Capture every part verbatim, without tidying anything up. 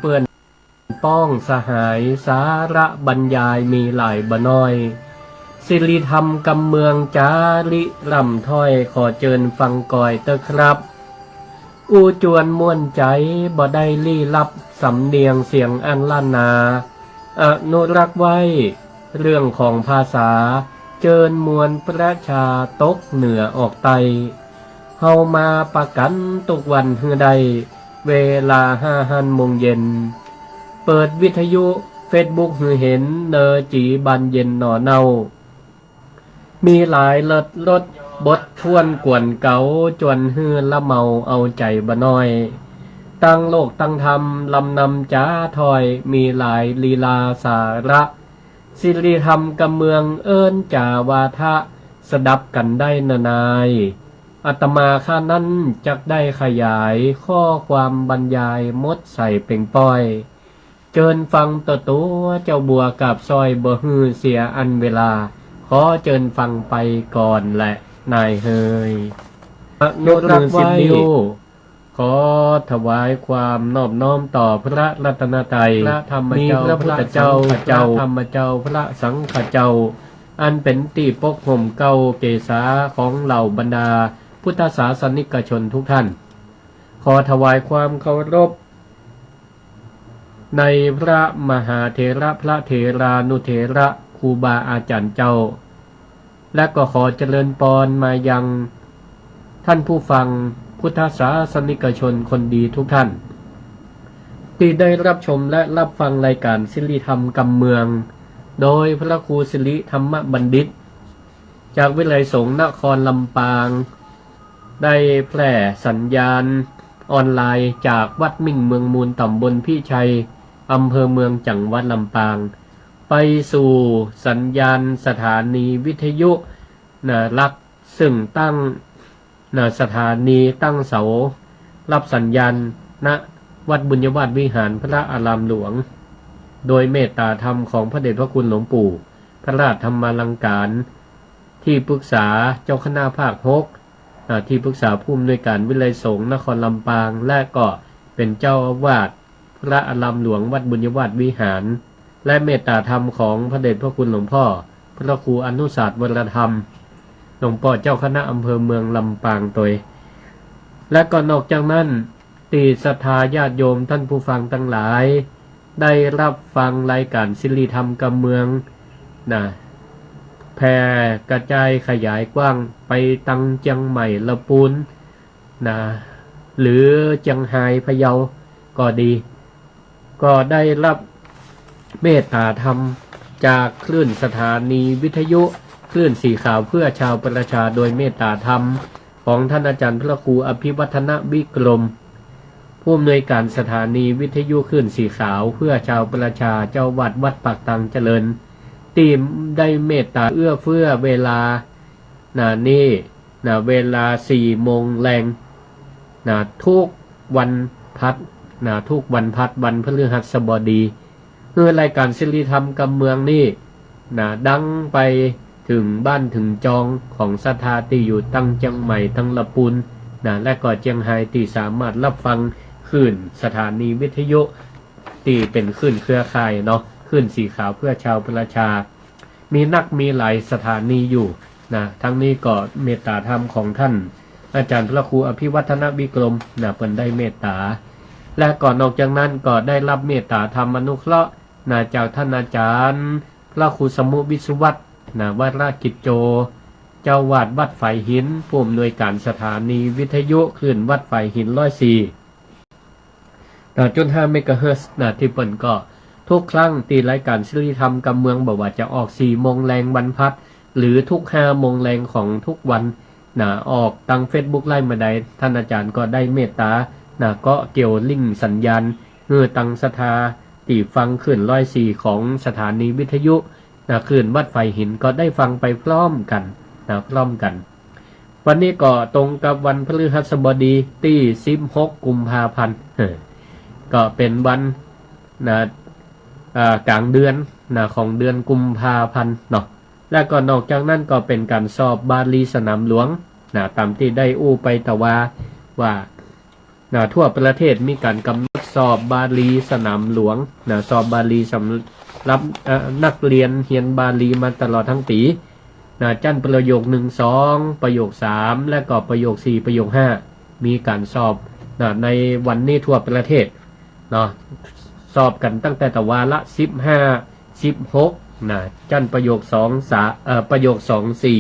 เปื้อนป้องสหาย สาระบรรยายมีหลายบ่น้อย สิริธรรมกำเมืองจ๋าริร่ำถ้อย ขอเจิญฟังก่อยเต๊อะครับ อู้จวนม่วนใจ๋ บ่ได้ลี้ลับ สำเนียงเสียงอันล้านนา อนุรักษ์ไว้ เรื่องของภาษา เจิญมวลประชาตกเหนือออกใต้ เฮามาปะกั๋นกู้วันหื้อได้ เวลาห้าหั้นโมงเย็น เปิดวิทยุเฟซบุ๊กหื้อเห็น เนอจี๋บานเย็นหน่อเน่า มีหลายเลิศรสบทถ้วนกวนเก๋า จวนหื้อละเมาเอาใจ๋บ่น้อย ตังโลกตังธรรมลำนำจ๋าถ้อย มีหลายลีลาสาระ สิริธรรมกำเมืองเอิ้นจ๋าวาทะ สดับกั๋นได้นะนาย อาตมาข้านั้นจักได้ขยาย ข้อความบรรยายหมดใส่เป๋งป้อย เจิญฟังเต๊อะตั๋วเจ้าบัวกาบสร้อย บ่หื้อเสียอันเวลา ขอเจิญฟังไปก่อนแหละนายเฮย อนุรักษ์ไว้ ยกมือสิบนิ้ว ขอถวายความนอบน้อมต่อพระรัตนตรัย พระธรรมเจ้า มีพระพุทธเจ้า พระสังฆเจ้า พระธรรมเจ้า พระสังฆเจ้า อันเป๋นตี้ปกห่มเกล้าเกศาของเหล่าบรรดาพุทธศาสนิกชนทุกท่าน ขอถวายความเคารพ ในพระมหาเถระ พระเถรานุเถระ ครูบาอาจ๋ารย์เจ้า และก็ขอเจริญปอนมายังท่านผู้ฟังพุทธศาสนิกชนคนดีทุกท่าน ตี้ได้รับชมและรับฟังรายก๋านสิริธรรมกำเมือง โดยพระครูสิริธรรมบัณฑิต จากวิทยาลัยสงฆ์นครลำปาง ได้แพร่สัญญาณออนไลน์จากวัดมิ่งเมืองมูล ตำบลพิชัย อำเภอเมือง จังหวัดลำปาง ไปสู่สัญญาณสถานีวิทยุ นะ หลัก ซึ่งตั้ง นะ สถานีตั้งเสารับสัญญาณ ณ วัดบุญญวาสวิหารพระอารามหลวง โดยเมตตาธรรมของพระเดชพระคุณหลวงปู่ พระราชธรรมาลังการ ที่ปรึกษาเจ้าคณะภาคหก อ่า ที่ปรึกษาผู้อำนวยการวิทยาลัยสงฆ์นครลำปาง และก็เป๋นเจ้าอาวาสพระอารามหลวงวัดบุญญวาสวิหาร และเมตตาธรรมของพระเดชพระคุณหลวงพ่อพระครูอนุสาสน์วรธรรม หลวงป้อเจ้าคณะอำเภอเมืองลำปางตวย และก็นอกจากนั้น ตี้ศรัทธาญาติโยมท่านผู้ฟังตังหลาย ได้รับฟังรายก๋านสิริธรรมกำเมือง นะ แผ่กระจายขยายกว้างไปตังเจียงใหม่ ละปูน นะ หรือเจียงฮาย พะเยา ก็ดี ก็ได้รับเมตตาธรรมจากคลื่นสถานีวิทยุ คลื่นสีขาวเพื่อชาวประชา โดยเมตตาธรรมของท่านอาจารย์พระครูอภิวัฒนวิกรม ผู้อำนวยการสถานีวิทยุคลื่นสีขาวเพื่อชาวประชา เจ้าอาวาสวัดปากตางเจริญ ตี้ได้เมตตาเอื้อเฟื้อเวลา นะ นี้ นะ เวลาสี่โมงแลง นะ ทุกวันพัด นะ ทุกวันพัด วันพฤหัสบดี หื้อรายก๋านสิริธรรมกำเมืองนี้ นะ ดังไปเถิงบ้านเถิงจองของศรัทธาตี้อยู่ตังเจียงใหม่ ตังละปูน นะ และก็เจียงฮาย ตี้สามารถรับฟังคลื่นสถานีวิทยุ ตี้เป๋นคลื่นเครือข่ายเนาะ คลื่นสีขาวเพื่อชาวประชา มีนักมีหลายสถานีอยู่ นะ ทั้งนี้ก็เมตตาธรรมของท่านอาจารย์พระครูอภิวัฒนวิกรม นะ เปิ้นได้เมตตา และก็นอกจากนั้นก็ได้รับเมตตาธรรมอนุเคราะห์ นะ จากท่านอาจารย์พระครูสมุวิศวัตร นะ วรกิจโจ เจ้าอาวาสวัดฝายหิน ผู้อำนวยการสถานีวิทยุคลื่นวัดฝายหินร้อยสี่ นะ จุดห้าเมกะเฮิรตซ์ นะ ตี้เปิ้นก็ทุกครั้งตี้รายก๋านสิริธรรมกำเมือง บ่ว่าจะออกสี่โมงแลงวันพัด หรือทุกห้าโมงแลงของทุกวัน นะ ออกตังเฟซบุ๊กไลฟ์เมื่อใด ท่านอาจารย์ก็ได้เมตตา นะ ก็เกี่ยวลิงก์สัญญาณ หื้อตังศรัทธาตี้ฟังคลื่นร้อยสี่ของสถานีวิทยุ นะ คลื่นวัดฝายหินก็ได้ฟังไปพร้อมกั๋น นะ พร้อมกั๋น วันนี้ก็ตรงกับวันพฤหัสบดีตี้สิบหกกุมภาพันธ์ เออ ก็เป๋นวัน นะ อ่า ก๋างเดือน นะ ของเดือนกุมภาพันธ์เนาะ และก็นอกจากนั้นก็เป๋นก๋านสอบบาลีสนามหลวง นะ ต๋ามตี้ได้อู้ไปตะวาว่า นะ ทั่วประเทศมีก๋านก๋ำหนด สอบบาลีสนามหลวงนะ สอบบาลีสำหรับ เอ่อ นักเรียนเฮียนบาลีมาตลอดตึงปี๋นะ จั้นประโยคนึ่ง สอง ประโยคสาม และก็ประโยคสี่ ประโยคห้า มีก๋านสอบนะ ในวันนี้ทั่วประเทศเนาะ สอบกั๋นตั้งแต่ตะวาละ สิบห้า สิบหก นะ จั้นประโยคสอง สาม เอ่อ ประโยคสอง สี่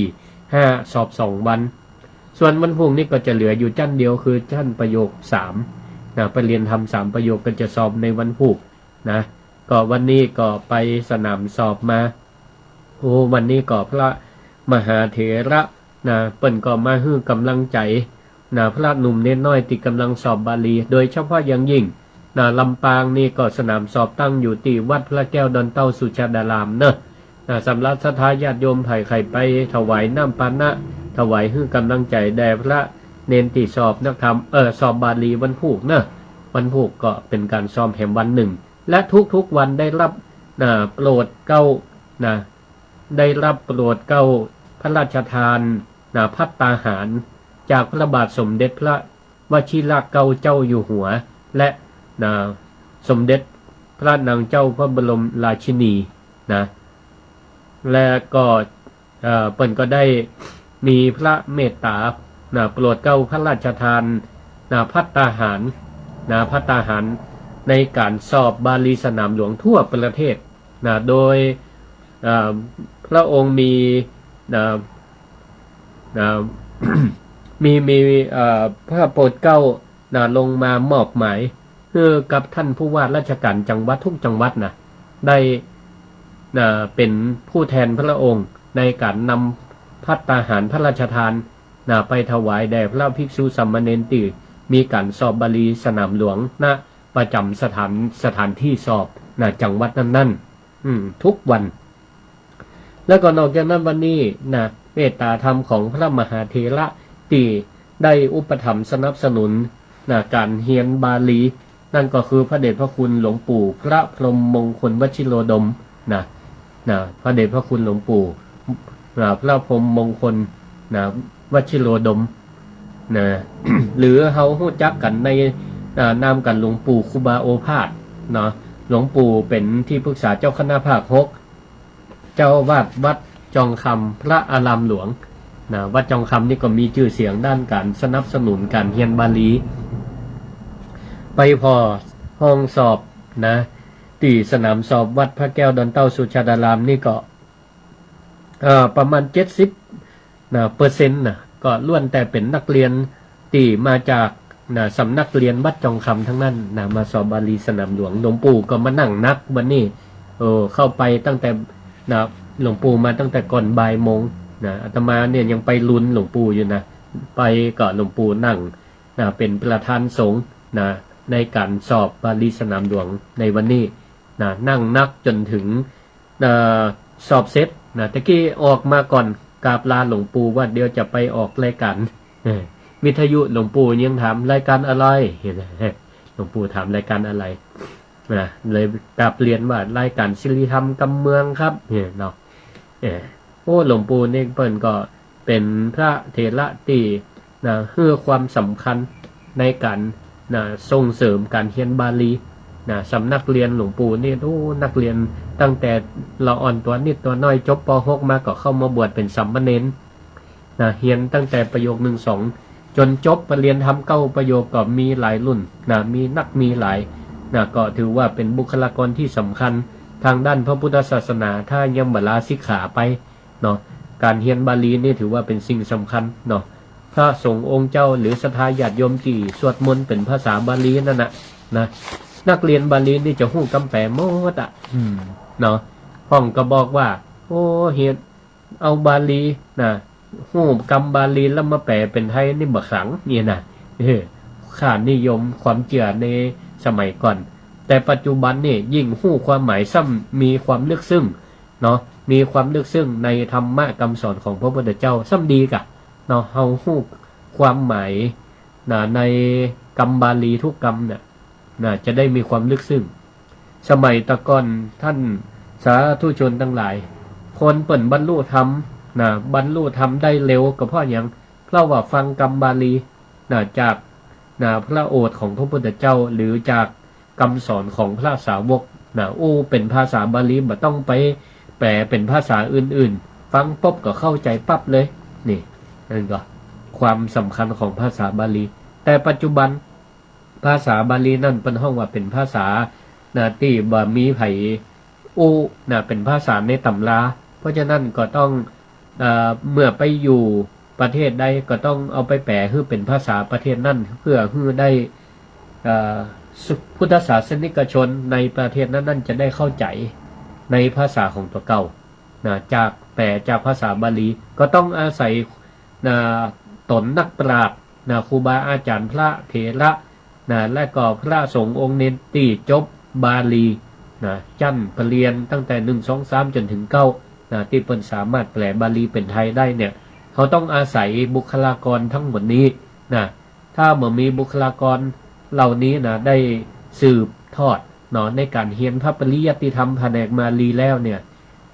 ห้า สอบสองวัน ส่วนวันพูกนี้ก็จะเหลืออยู่จั้นเดียว คือจั้นประโยคสามนะ ไปเรียนธรรมสามประโยคก็จะสอบในวันพูกนะ ก็วันนี้ก็ไปสนามสอบมา โอ้ วันนี้ก็พระมหาเถระนะ เปิ้นก็มาหื้อกำลังใจ๋นะ พระหนุ่มเณรน้อยตี้ก่ำลังสอบบาลี โดยเฉพาะอย่างยิ่งนะ ลำปางนี่ก็สนามสอบตั้งอยู่ตี้วัดพระแก้วดอนเต้าสุชาดารามเนาะ นะ สำหรับศรัทธาญาติโยมใผใค่ไปถวายน้ำปานะ ถวายหื้อกำลังใจ๋แด่พระเณรตี้สอบนักธรรม เอ่อ สอบบาลีวันพูกเนาะ วันพูกก็เป๋นก๋านสอบแหมวันนึ่ง และทุกๆวันได้รับนะ โปรดเกล้านะ ได้รับโปรดเกล้าพระราชทานนะ ภัตตาหารจากพระบาทสมเด็จพระวชิรเกล้าเจ้าอยู่หัว และนะ สมเด็จพระนางเจ้าพระบรมราชินีนะ และก็ เอ่อ เปิ้นก็ได้มีพระเมตต๋านะ โปรดเกล้าพระราชทานนะ ภัตตาหารนะ ภัตตาหารในก๋านสอบบาลีสนามหลวงทั่วประเทศนะ โดย เอ่อ พระองค์มีนะ นะ มี มี เอ่อ พระโปรดเกล้านะ ลงมามอบหมายหื้อกับท่านผู้ว่าราชการจังหวัดทุกจังหวัดนะ ได้นะ เป๋นผู้แทนพระองค์ในก๋านนำภัตตาหารพระราชทานนะ ไปถวายแด่พระภิกษุสามเณรตี้มีก๋านสอบบาลีสนามหลวง ณ ประจ๋ำสถาน สถานตี้สอบนะ จังหวัดนั้นๆ อืม ทุกวัน แล้วก็นอกจากนั้นวันนี้นะ เมตตาธรรมของพระมหาเถระตี้ได้อุปถัมภ์สนับสนุนนะ ก๋านเฮียนบาลี นั่นก็คือพระเดชพระคุณหลวงปู่พระพรหมมงคลวชิโรดมนะ นะ พระเดชพระคุณหลวงปู่นะ พระพรหมมงคลนะ วชิโรดมนะ หรือเฮาฮู้จักกั๋นใน อ่า นามกั๋นหลวงปู่ครูบาโอภาสเนาะ หลวงปู่เป๋นที่ปรึกษาเจ้าคณะภาคหก เจ้าอาวาสวัดจองคำพระอารามหลวงนะ วัดจองคำนี่ก็มีจื้อเสียงด้านก๋านสนับสนุนก๋านเฮียนบาลี ไปผ่อห้องสอบนะ ตี้สนามสอบวัดพระแก้วดอนเต้าสุชาดารามนี่ก็ เอ่อ ประมาณเจ็ดสิบนะ เปอร์เซ็นต์นะ ก็ล้วนแต่เป๋นนักเรียนตี้มาจากนะ สำนักเรียนวัดจองคำตึงนั้นนะ มาสอบบาลีสนามหลวง หลวงปู่ก็มานั่งนักวันนี้ เออ เข้าไปตั้งแต่นะ หลวงปู่มาตั้งแต่ก่อนบ่ายโมงนะ อาตมาเนี่ยยังไปลุนหลวงปู่อยู่นะ ไปก็หลวงปู่นั่งนะ เป๋นประธานสงฆ์นะ ในก๋านสอบบาลีสนามหลวงในวันนี้นะ นั่งนักจ๋นเถิง เอ่อ สอบเสร็จนะ ตะกี้ออกมาก่อน กราบลาหลวงปู่ว่าเดี๋ยวจะไปออกรายก๋าน เออ วิทยุ หลวงปู่ยังถาม "รายก๋านอะไร" เห็นไหม หลวงปู่ถาม "รายก๋านอะไร" นะ เลยกราบเรียนว่า "รายก๋านสิริธรรมกำเมืองครับ" เนี่ยเนาะ เออ โอ้ หลวงปู่นี่เปิ้นก็เป๋นพระเถระตี้ นะ หื้อความสำคัญในก๋าน นะ ส่งเสริมก๋านเฮียนบาลี นะ สำนักเรียนหลวงปู่นี่ โอ้ นักเรียนตั้งแต่ละอ่อนตั๋วนิดตั๋วน้อย จบ ป.หก มาก็เข้ามาบวชเป๋นสามเณร นะ เฮียนตั้งแต่ประโยคนึ่ง สอง จ๋นจบ ไปเรียนธรรมเก้าประโยคก็มีหลายรุ่น นะ มีนักมีหลาย นะ ก็ถือว่าเป๋นบุคลากรตี้สำคัญตางด้านพระพุทธศาสนา ถ้ายังบ่ลาสิกขาไป เนาะ ก๋านเฮียนบาลีนี่ถือว่าเป๋นสิ่งสำคัญเนาะ พระสงฆ์องค์เจ้าหรือศรัทธาญาติโยมตี้สวดมนต์เป๋นภาษาบาลีนั่นน่ะ นะ นักเรียนบาลีนี่จะฮู้กำแปลหมดอะ อืม เนาะ พ่องก็บอกว่า โอ้ เฮียนเอาบาลีนะ ฮู้กำบาลีแล้วมาแปลเป๋นไทยนี่บ่ขลัง เนี่ยนะ เออ ค่านิยมความเจื้อในสมัยก่อน แต่ปัจจุบันนี่ยิ่งฮู้ความหมายซ้ำมีความลึกซึ้ง เนาะ มีความลึกซึ้งในธรรมะกำสอนของพระพุทธเจ้า ซ้ำดีก่ะ เนาะ เฮาฮู้ความหมาย นะ ในกำบาลีทุกกำเนี่ย นะ จะได้มีความลึกซึ้ง สมัยตะก่อนท่านสาธุชนตังหลาย คนเปิ้นบรรลุธรรม นะ บรรลุธรรมได้เร็วก็เพราะหยัง เพราะว่าฟังกำบาลี นะ จาก นะ พระโอษฐ์ของพระพุทธเจ้า หรือจาก กำสอนของพระสาวกนะ อู้เป๋นภาษาบาลี บ่ต้องไปแปลเป๋นภาษาอื่นๆ ฟังปุ๊บก็เข้าใจ๋ปั๊บเลย นี่ นั่นก็ความสำคัญของภาษาบาลี แต่ปัจจุบัน ภาษาบาลีนั้นเปิ้นฮ้องว่าเป๋นภาษานะ ตี้บ่มีใผอู้นะ เป๋นภาษาในตำรา เพราะฉะนั้นก็ต้อง เอ่อ เมื่อไปอยู่ประเทศใดก็ต้องเอาไปแปลหื้อเป๋นภาษาประเทศนั้น เพื่อหื้อได้ เอ่อ สุ พุทธศาสนิกชนในประเทศนั้นๆ จะได้เข้าใจ๋ในภาษาของตั๋วเก่านะ จาก แปลจากภาษาบาลี ก็ต้องอาศัย นะ ต๋นนักปราชญ์นะ ครูบาอาจ๋ารย์พระเถระนะ และก็พระสงฆ์องค์เณรตี้จบบาลีนะ จั้นปริญญาตั้งแต่หนึ่ง สอง สาม จ๋นถึงเก้านะ ตี้เปิ้นสามารถแปลบาลีเป๋นไทยได้เนี่ย เฮาต้องอาศัยบุคลากรทั้งหมดนี้นะ ถ้าบ่มีบุคลากรเหล่านี้นะ ได้สืบทอดเนาะ ในก๋านเฮียนพระปริยัติธรรมแผนกบาลีแล้วเนี่ย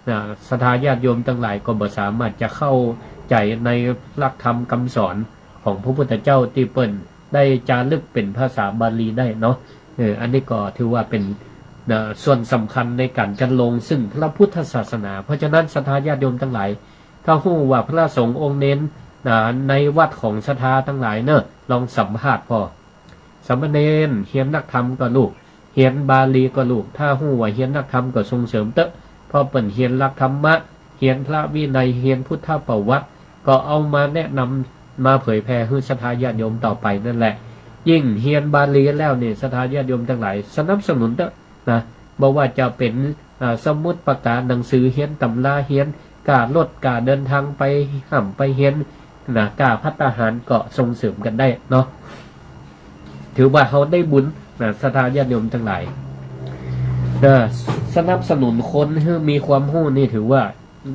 นะ ศรัทธาญาติโยมตังหลายก็บ่สามารถจะเข้าใจ๋ในหลักธรรมกำสอนของพระพุทธเจ้าตี้เปิ้นได้จารึกเป๋นภาษาบาลีได้เนาะ เออ อันนี้ก็ถือว่าเป๋น นะ ส่วนสำคัญในก๋านจันลงซึ่งพระพุทธศาสนา เพราะฉะนั้นศรัทธาญาติโยมตังหลาย ถ้าฮู้ว่าพระสงฆ์องค์เณร นะ ในวัดของศรัทธาตังหลายเน่อ ลองสัมภาษณ์ผ่อ สามเณรเฮียนนักธรรมก็ลูก เฮียนบาลีก็ลูก ถ้าฮู้ว่าเฮียนนักธรรมก็ส่งเสริมเต๊อะ เพราะเปิ้นเฮียนหลักธรรมะ เฮียนพระวินัย เฮียนพุทธประวัติ ก็เอามาแนะนำ มาเผยแผ่หื้อศรัทธาญาติโยมต่อไปนั่นแหละ ยิ่งเฮียนบาลีแล้วนี่ ศรัทธาญาติโยมตังหลายสนับสนุนเต๊อะนะ บ่ว่าจะเป๋น อ่า สมุดปากกา หนังสือเฮียน ตำราเฮียน ก้ารถก้าเดินตางไปฮ่ำไปเฮียนนะ ก้าภัตตาหารก็ส่งเสริมกั๋นได้เนาะ ถือว่าเฮาได้บุญนะ ศรัทธาญาติโยมตังหลายนะ สนับสนุนคนหื้อมีความฮู้นี่ถือว่า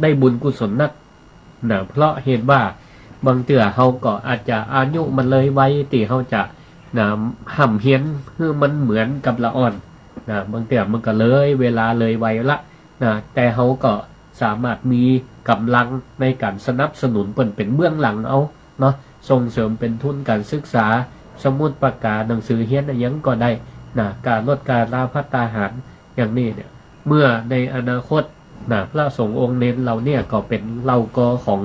ได้บุญกุศลนักนะ เพราะเหตุว่าบางเตื้อเฮาก็อาจจะอายุมันเลยวัยตี้เฮาจะนะ ฮ่ำเฮียนหื้อมันเหมือนกับละอ่อนนะ บางเตื้อมันก็เลยเวลาเลยวัยละ นะ แต่เฮาก็สามารถมีก๋ำลังในก๋านสนับสนุนเปิ้นเป๋นเบื้องหลังเอาเนาะ ส่งเสริมเป๋นทุนก๋านศึกษา สมุดปากกา หนังสือเฮียนอะหยังก็ได้นะ ก้ารถก้าราภัตตาหารอย่างนี้เนี่ย เมื่อในอนาคตนะ พระสงฆ์องค์เณรเหล่าเนี่ยก็เป๋นเหล่ากอของ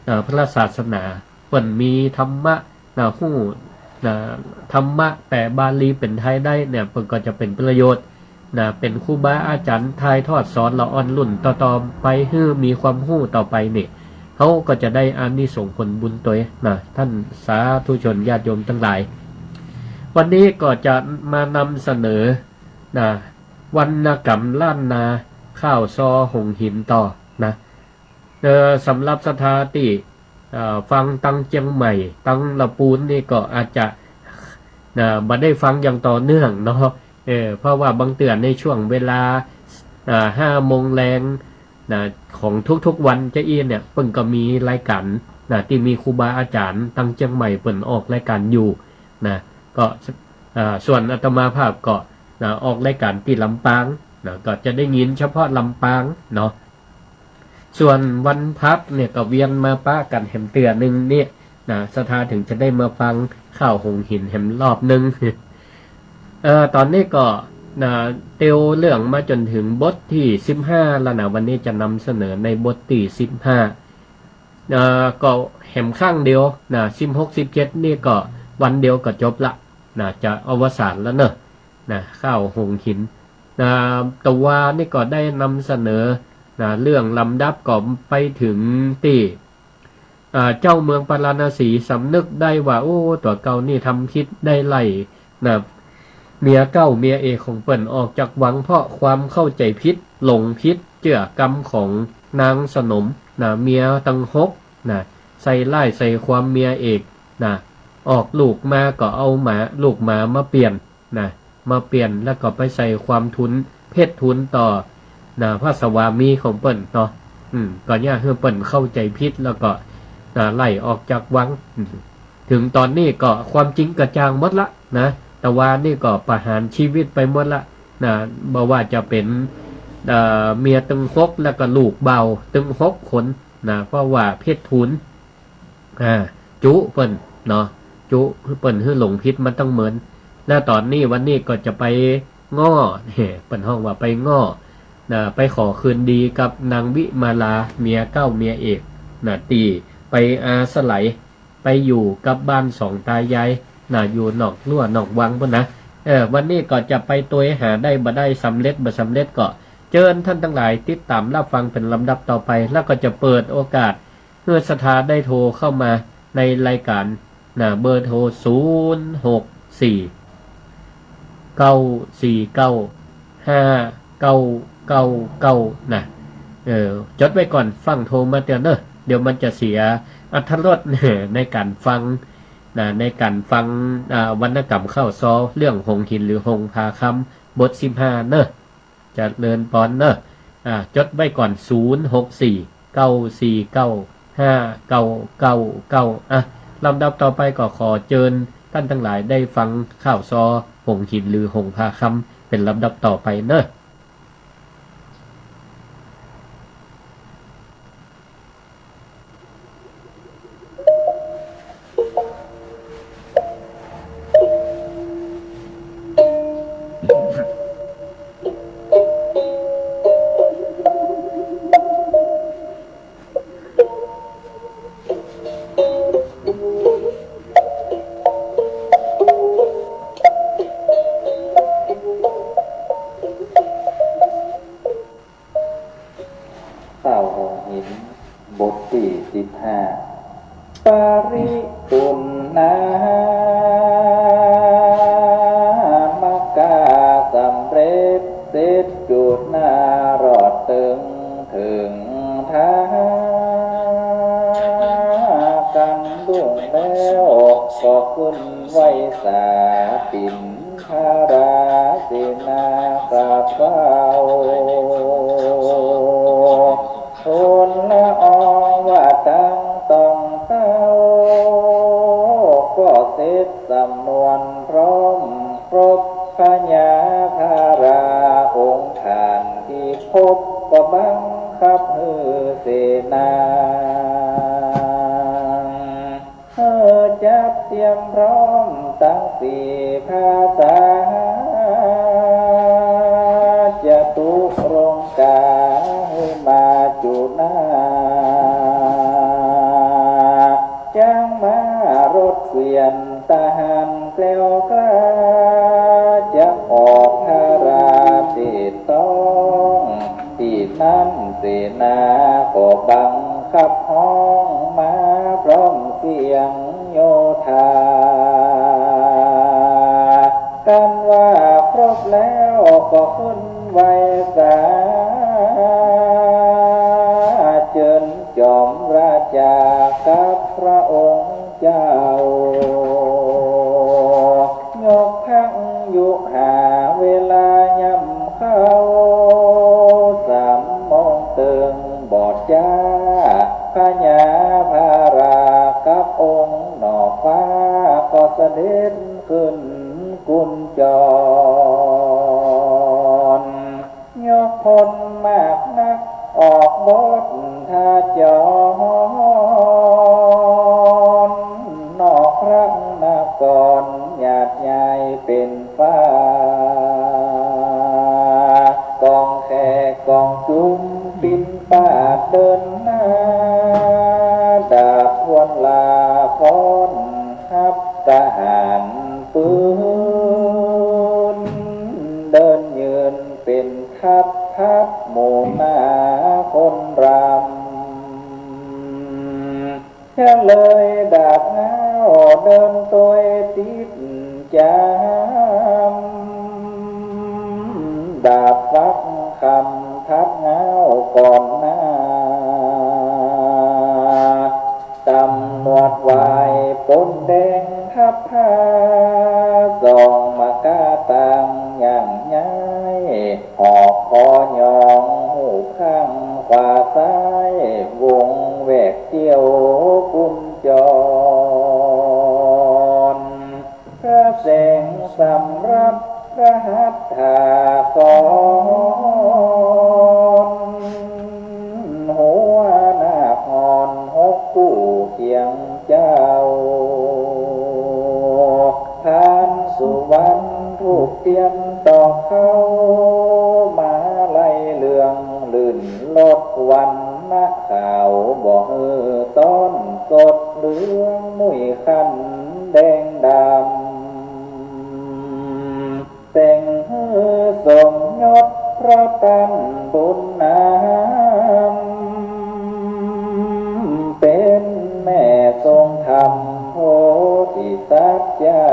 เอ่อ พระศาสนา เปิ้นมีธรรมะ นะ ฮู้ นะ ธรรมะแปลบาลีเป๋นไทยได้เนี่ย เปิ้นก็จะเป๋นประโยชน์ นะ เป๋นครูบาอาจ๋ารย์ถ่ายทอดสอนละอ่อนรุ่นต่อๆ ไปหื้อมีความฮู้ต่อไปนี่ เฮาก็จะได้อานิสงส์ผลบุญตวยนะ ท่านสาธุชนญาติโยมตังหลาย วันนี้ก็จะมานำเสนอ นะ วรรณกรรมล้านนา ข้าวซอหงส์หินต่อนะ เอ่อ สำหรับศรัทธาตี้ เอ่อ ฟังตังเจียงใหม่ ตังละปูนนี่ก็อาจจะ นะ บ่ได้ฟังอย่างต่อเนื่องเนาะ เออ เพราะว่าบางเตื้อในช่วงเวลา อ่า ห้าโมงแลง นะ ของทุกๆ วันจะอี้เนี่ย เปิ้นก็มีรายก๋าน นะ ตี้มีครูบาอาจ๋ารย์ตังเจียงใหม่เปิ้นออกรายก๋านอยู่ นะ ก็ อ่า ส่วนอาตมาภาพก็ นะ ออกรายก๋านตี้ลำปาง นะ ก็จะได้ยินเฉพาะลำปางเนาะ ส่วนวันพลัสเนี่ยก็เวียนมาปะกั๋นแหมเตื้อนึ่งเนี่ยนะ ศรัทธาถึงจะได้มาฟังข้าวหงส์หินแหมรอบนึ่ง เอ่อ ต๋อนนี้ก็นะ เตียวเรื่องมาจ๋นถึงบทตี้สิบห้าแล้วนะ วันนี้จะนำเสนอในบทตี้สิบห้า เอ่อ ก็แหมข้างเดียวนะ สิบหก สิบเจ็ดนี่ก็วันเดียวก็จบละนะ จะอวสานแล้วเนอะนะ ข้าวหงส์หิน นะ ตะวานี่ก็ได้นำเสนอนะ เรื่องลำดับก็ไปถึงตี้ อ่า เจ้าเมืองปาราณสีสำนึกได้ว่า โอ้ ตั๋วเก่านี่ทำผิดได้ไล่นะ เมียเก่าเมียเอกของเปิ้นออกจากวังเพราะความเข้าใจ๋ผิด หลงผิดเจื้อกำของนางสนมนะ เมียตังหกนะ ใส่ร้ายใส่ความเมียเอกนะ ออกลูกมาก็เอาหมา ลูกหมามาเปลี่ยน นะ มาเปลี่ยนแล้วก็ไปใส่ความทูล เพชรทูลต่อ นะ พระสวามีของเปิ้นเนาะ อืม ก็เยียะหื้อเปิ้นเข้าใจ๋ผิดแล้วก็ นะ ไล่ออกจากวัง อืม ถึงต๋อนนี้ก็ความจริงกระจ่างหมดละนะ ตะวานี่ก็ประหารชีวิตไปหมดละนะ บ่ว่าจะเป๋น เอ่อ เมียตึงหกแล้วก็ลูกบ่าวตึงหกคนนะ เพราะว่าเพชรทูล อ่า จุเปิ้นเนาะ จุเปิ้นหื้อหลงผิดมาตั้งเมิน แล้วต๋อนนี้วันนี้ก็จะไป ง้อ เปิ้นฮ้องว่าไปง้อ นะ ไปขอคืนดีกับนางวิมาลา เมียเก๊าเมียเอก นะ ตี้ไปอาศัย ไปอยู่กับบ้านสองตายาย นะ อยู่นอกรั้วนอกวังปู้นนะ เออ วันนี้ก็จะไปตวยหาได้บ่ได้ สำเร็จบ่สำเร็จก็ เจิญต้านตังหลายติดต๋ามฮับฟังเป๋นลำดับต่อไป แล้วก็จะเปิดโอกาสหื้อศรัทธาได้โทรเข้ามาในรายการ นะ เบอร์โทร ศูนย์หกสี่ เก้าสี่เก้า ห้าเก้าเก้าเก้า นะ เออ จดไว้ก่อน ฟั่งโทรมาเตื้อเน่อ เดี๋ยวมันจะเสียอรรถรสในก๋านฟัง นะ ในก๋านฟั่ง อ่า วรรณกรรมข่าวซอ เรื่องหงส์หินหรือหงส์ผาคำ บทสิบห้าเน่อ เจริญปอนเน่อ อ่า จดไว้ก่อน ศูนย์หกสี่ เก้าสี่เก้า ห้าเก้าเก้าเก้า อ่ะ ลำดับต่อไปก็ขอเจิญต้านตังหลายได้ฟังข่าวซอ หงส์หินหรือหงส์ผาคำ เป๋นลำดับต่อไปเน่อ ข่าวหงส์หิน บทตี้สิบห้า ปริปุณณามกา สำเร็จเสร็จจุดหน้ารอดเถิง เถิงทากั๋นดุ้งแล้ว ก็ขึ้นไหว้สา ปิณฑราเสนากราบไหว้ ทูลละอองว่าตังต้องเต้า ก็เสร็จสำนวนพร้อมครบ พญาพระราองค์ท่านตี้พบ ก็บังคับหื้อเสนา เออ จัดเตรียมพร้อมตังสี่ภาษา จตุรงกาหื้อมาจุหน้า จ๊างม้ารถเกวียน ทหารแคล้วคลาด จะออกพระราชเสด็จต้อง ตี้นั้นเสนาก็บังคับฮ้องมาพร้อมเสียงโยธา กันว่าครบแล้วก็ขึ้นไหว้สา เจิญจอมราชากับพระองค์เจ้า ยกพักอยู่หาเวลายามเข้า สามโมงเติงบ่จ๊า พญาพระรากับองค์หน่อฟ้า ก็เสด็จขึ้นกุญจร ยกพลมากนักออกบททาจร นอกพระนครหยาดใหญ่เป๋นฟ้า กองแขกกองจุมปิณฑบาตเดินหน้า ดาบทวนลาพร้อมทัพทหารปืน เดินยืนเป๋นทัพทัพหมู่หน้าคนรำ เฉลยดาบเงาเดินตวยติดจาม ดาบฟักคำทับเงาก่อนหน้า ตำรวจวายปนแดงทัพผ้า ส่องมากาตังอย่างย้าย หอกคอยองหูข้างขวาซ้าย วงแหวกเตี้ยวกุญจร พระแสงสำรับพระหัตถากร หัวนาคหอนหกผู้เคียงเจ้า พานสุวรรณธูปเตียนตอกเข้า ขาวบ่หื้อซ้อนสดเหลืองมุ้ยขันแดงดำ แต่งหื้อสมยศเพราะต้านบุญนำ เป๋นแม่ทรงธรรมโพธิสัตว์เจ้า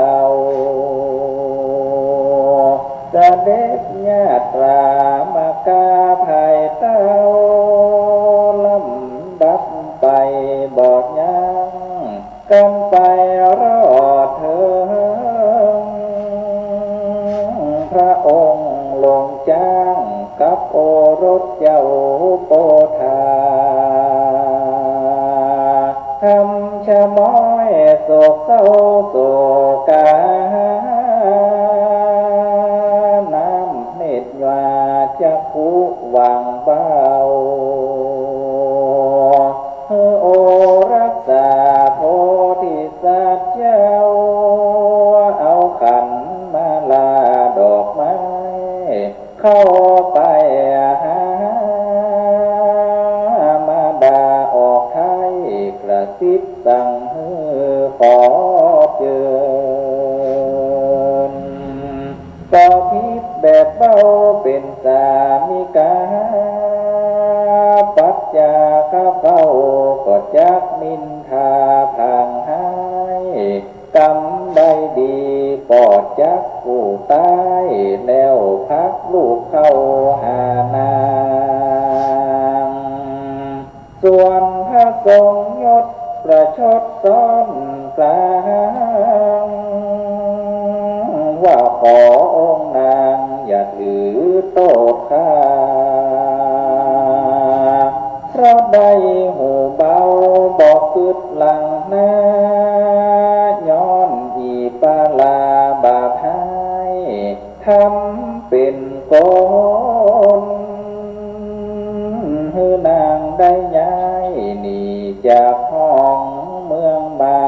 เสด็จญาตรามาก้าภายเต้า ลำดับไปบ่ยั้ง กั๋นไปรอดเถิง พระองค์ลงจ๊างกับโอรสเจ้าโปธา ทำชะม้อยโศกเศร้าโศกา น้ำเน็ตหว่าจักขุหว่างเบา หื้อโอรสาโพธิสัตว์เจ้า เอาขันมาลาดอกไม้ เข้าไปหามาดาออกไท้ กระซิบสั่งหื้อขอเจิญ ก็ผิดแบบเบ้าเป๋นสามิกา ปัจจาคเบ้าก็จักนินทาผางฮ้าย กำใดดีปอดจักผู้ต๋าย แล้วพักลูกเข้าหานาง ส่วนพระทรงยศประชดซ้อนกลาง ว่าขอองค์นางอย่าถือโต้ษข้า เพราะได้หูเบาบ่กึ๊ดหลังหน้า ย้อนอีปาลาบาปฮ้าย ทำเป๋นคน หื้อนางได้ย้ายหนีจากห้องเมืองมา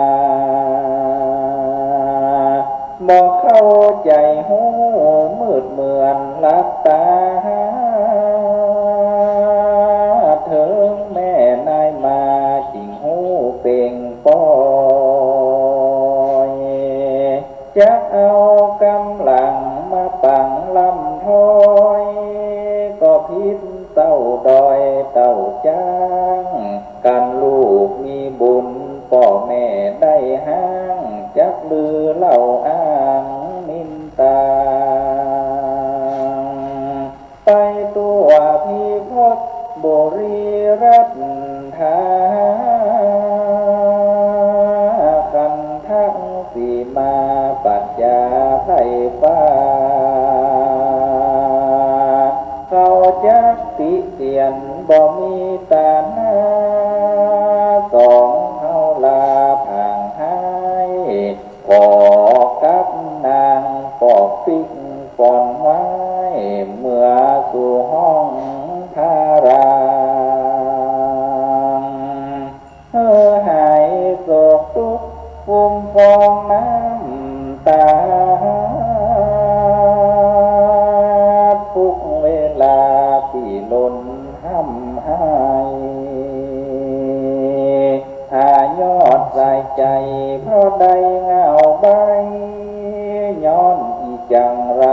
บ่เข้าใจ๋ฮู้มืดเหมือนหลับต๋า เถิงแม่นายมาจึงฮู้เป่งป้อย จักเอาก๋ำลังมาปังลำถ้อย ก็ผิดเต้าดอยเต้าจ๊าง กั๋นลูกมีบุญป้อแม่ได้ฮ้าง จักลือเล่าอ้างนินตา ไปตั๋วพิภพบุรีรัฐา ขันทสีมาปัจจาไพร่ฟ้า เขาจักติเตียนบ่มีต๋าหน้า สองเฮาลาผางฮ้าย ขอกับนางปอกปิ๊กป่อนไว้ เมื่อสู่ห้องพระราง หื้อหายโศกตุ๊กข์ funfong น้ำต๋า ทุกเวลาปี้รนฮ่ำไห้ หายอดสายใจ๋เพราะได้เหง้าใบ้ ย้อนอีจังไร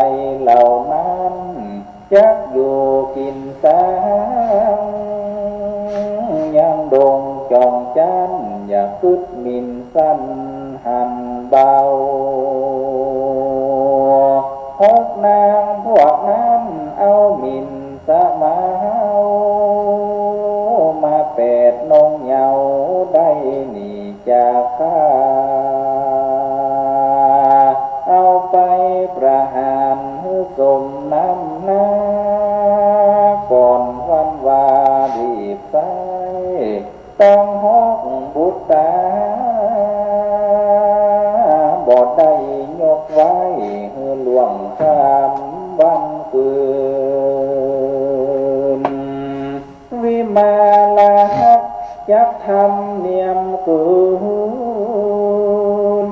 เหล่านั้น จักอยู่กิ๋นสัง ยังดงจองจั้น อย่ากึ๊ดหมิ่นสั้นหันเบา หกนางพวกนั้นเอาหมิ่นสะเมา มาแปดนงเยาว์ได้หนีจากข้า เอาไปประหารหื้อสมน้ำหน้า ก่อนวันวารีบไซ้ ต้องหกบุตรา บ่ได้ยกไว้หื้อล่วงข้ามวันคืน วิมาลาฮักจักทำเนียมคืน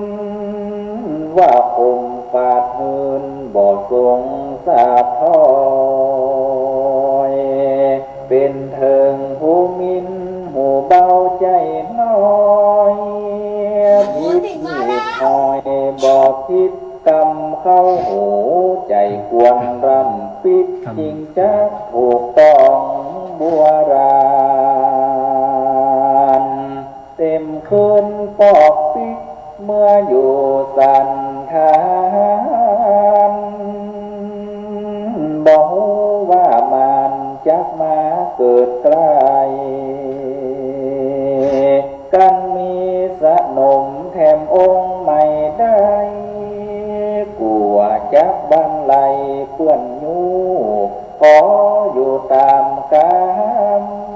ว่าข่มฝาดหืนบ่ทรงสาบถอย เป๋นเถิงผู้หมิ่น ผิดกำเข้าหู ใจ๋ควรรำปิด ครับ จึงจักถูกต้องบัวราณ เต็มคืนปอกปิด เมื่ออยู่สันฐาน บ่ฮู้ว่ามารจักมาเกิดใก้ กันมีสนมแถมองค์ใหม่ได้ กั๋วจักบันไลเปื้อนยู้ ขออยู่ต๋ามกำ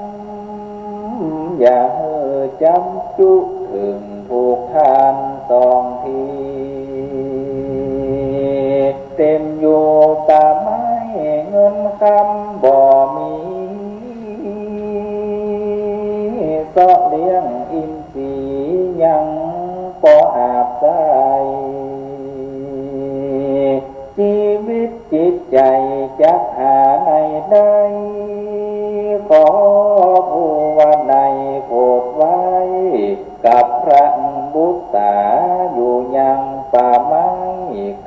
อย่าหื้อจ๋ำจุเถิงถูกทานสองที เต็มอยู่ป่าไม้เงินคำบ่มี เซาะเลี้ยงอินทรีย์ยังปออาบใจ๊ จีวิตจิตใจ๋จักหาไหนได้ ขอผู้ว่าในโผดไว้ กับพระบุตตาอยู่ยังป่าไม้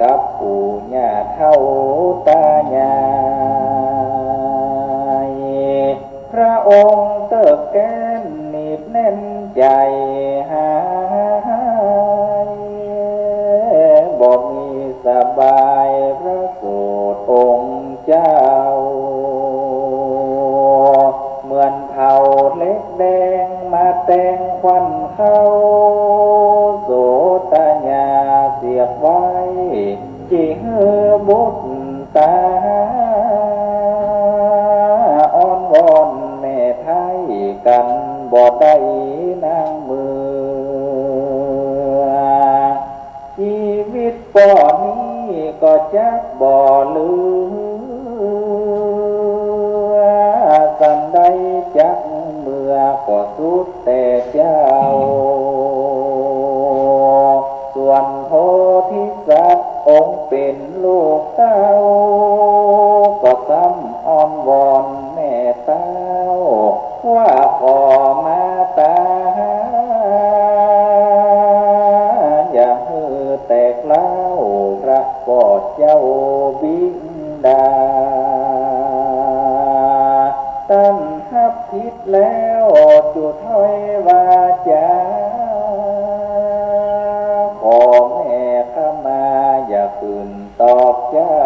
กับปู่ย่าเฒ่าต๋ายาย พระองค์เติบแก้นหนีบแน่นใจ๋หาย บ่มีสบายพระโสดองค์เจ้า เหมือนเผาเหล็กแดงมาแตงควันเข้า โสตญาเสียบไว้ จิหื้อบุตตา อ้อนวอนแม่ไท้กั๋นบ่ได้นางเมือง จีวิตป้อนี้ก็จักบ่เหลือ สันใดจักเมือก็สุดแต่เจ้า ส่วนโพธิสัตว์องค์เป๋นลูกเต้า ก็ซ้ำอ้อนวอนแม่เต้า ว่าขอมาต๋า อย่าหื้อแตกเล้า พระป้อเจ้าบิดา ต้านฮับผิดแล้วจุถ้อยวาจ๋า ขอแม่ขมาอย่าขึ้นตอบเจ้า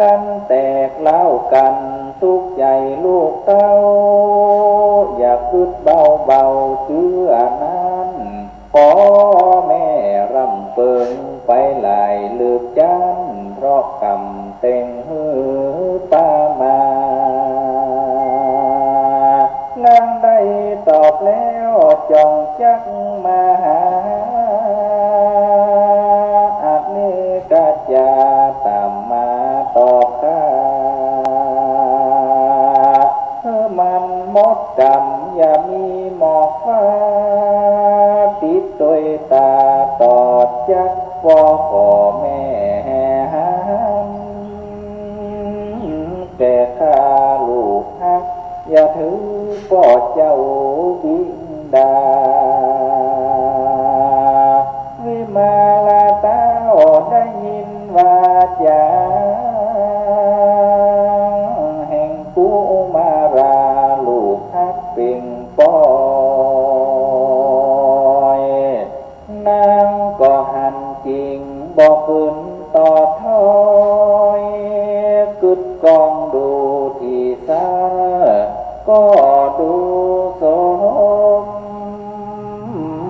กันแตกเล้ากั๋นตุ๊กข์ใจ๋ลูกเต้า อย่ากึ๊ดเบาๆ จื้ออันนั้น ขอแม่ร่ำเปิงไปหลายลึกจั้น เพราะกรรมแต่งหื้อปามา ลางได้ตอบแล้วจงจักมาหา อเนกจาต๋ามมาตอบข้า หื้อมันหมดกรรมอย่ามีหมอกฟ้า ติดตวยต๋าตอดจักป้อขอแม่แห่หัน แก่ข้าลูกฮัก อย่าถือป้อเจ้าบิดา วิมาลาเต้าได้ยินวาจ๋า แห่งกุมาราลูกฮักเป่งป้อย นางก็หันจิ่งบ่ขึ้นตอบถ้อย กึ๊ดก้องดูตี้ใส ก็ดูโสม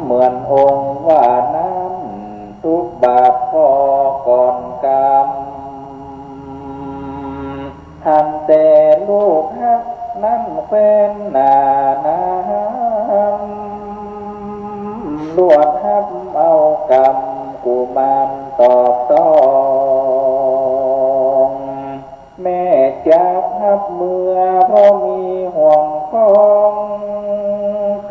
เหมือนองค์ว่านั้น ตุ๊กข์บาปข้อก่อนกรรม หันแต่ลูกฮักนั้นแควนหน้าน้ำ ลวดฮับเอากรรมกุมารตอบต้อง แม่จักฮับเมือเพราะมีห่วงของ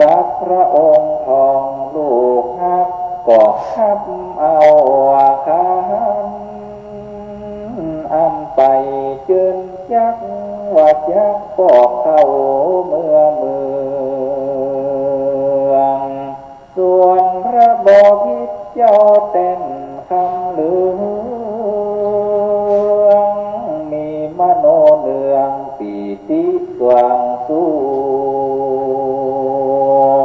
กับพระองค์ของลูกฮัก ก็ฮับเอาอาคาร อันไปเจิญจักว่าจักก็เข้าเมือเมือง ส่วนพระบพิตร คำเหลือง มีมโนเนืองปีติสว่างสุ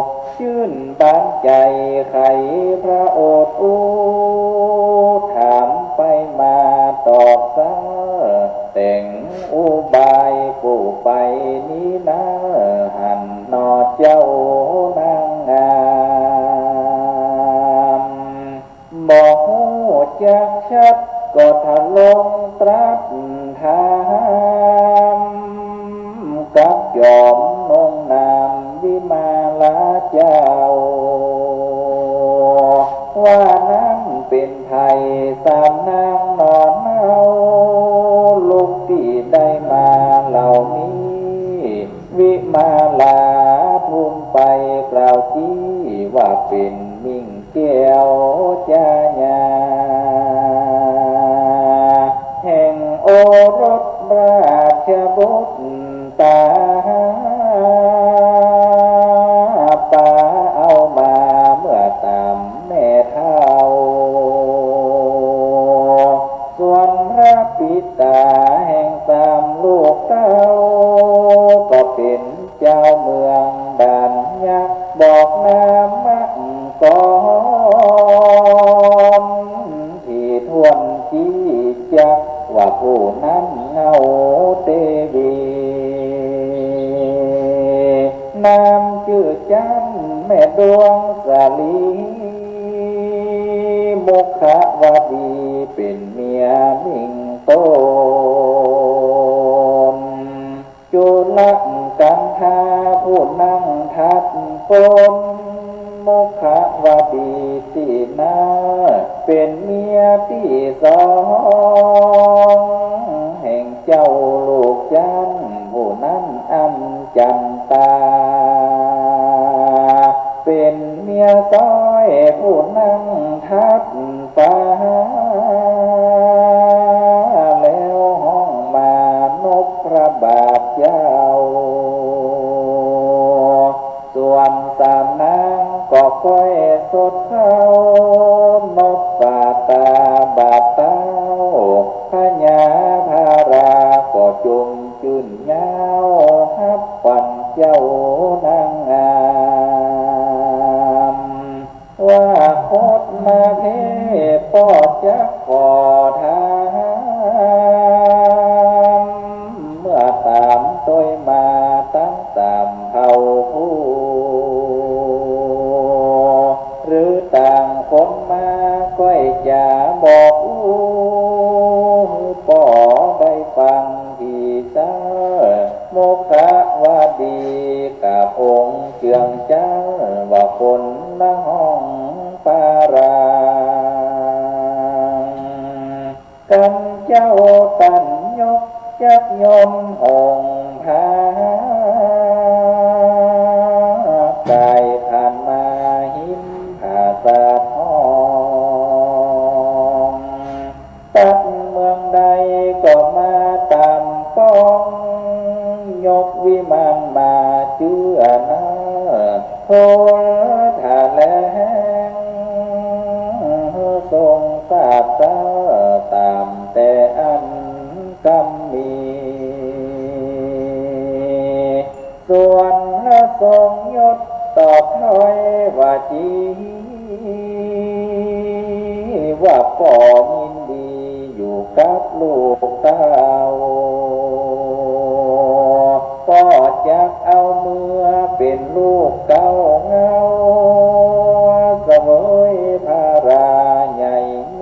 ข จื้นบานใจ๋ใค่พระโอษฐ์อู้ ถามไปมาตอบสา แต่งอุบายผู้ไปนี้นา หันหนอเจ้านางงาม บ่ฮู้จักชัดก็ทรงตรัสถาม กับจอมนงนามวิมาลาเจ้า ว่านั้นเป๋นใผสามนางหนอเฮา ลุกตี้ได้มาเหล่านี้ วิมาลาทูลไปกล่าวจี้ ว่าเป๋นมิ่งแก้วจญา แห่งโอรสราชบุตร ต๋าปาเอามาเมื่อต๋ามแม่เฒ่า ส่วนพระปิต๋าแห่งสามลูกเต้า ก็เป๋นจาวเมืองด่านยักษ์ บอกนามกร ตี้ถ้วนตี้จัก ว่าผู้นั้นเฮาเตวี นามจื้อจั๊นแม่ดวงสาลี มุขวดีเป๋นเมียมิ่งต๋น จุลกันทาผู้นั่งถัดก้น มุขวดีตี้นา เป๋นเมียตี้สอง แห่งเจ้าลูกจั๊นผู้นั้นอั้น จั๋นตา เป๋นเมียซ้อยผู้นั่งถัด ฟ้า แล้วฮ้องมานบพระบาทเจ้า ส่วนสามนางก็ก้อยสดเข้า นบฝ่าตาบาทเต้า พญาพาราก็จงจื้นยาว ฮับขวัญเจ้านางงาม ว่าคตมาเพศป้อจักขอถาม เมื่อต๋ามตวยมาตังสามเผ่าผู้ หรือต่างคนมาก้อยจ๋าบอกอู้ หื้อป้อได้ฟัง ตี้เจ้า มุขวดี กับองค์เจืองจั๊น ว่าคนละห้องปาราง กันเจ้าตันยกจักยนต์หงส์พา ก๋ายผ่านมาฮิมผาสาทอง ตั๊ดเมืองใดก็มาต๋ามป้อง ยกวิมานมาเจื้อหน้า ทูลถแหลง ทรงทราบเต้าต๋ามแต่อั้นกำมี ส่วนพระทรงยศตอบถ้อยว่าจริง ว่าป้อยินดีอยู่กับลูกเต้า ป้อจักเอาเมือเป๋นลูกเก๊าเหง้า เสวยพระราช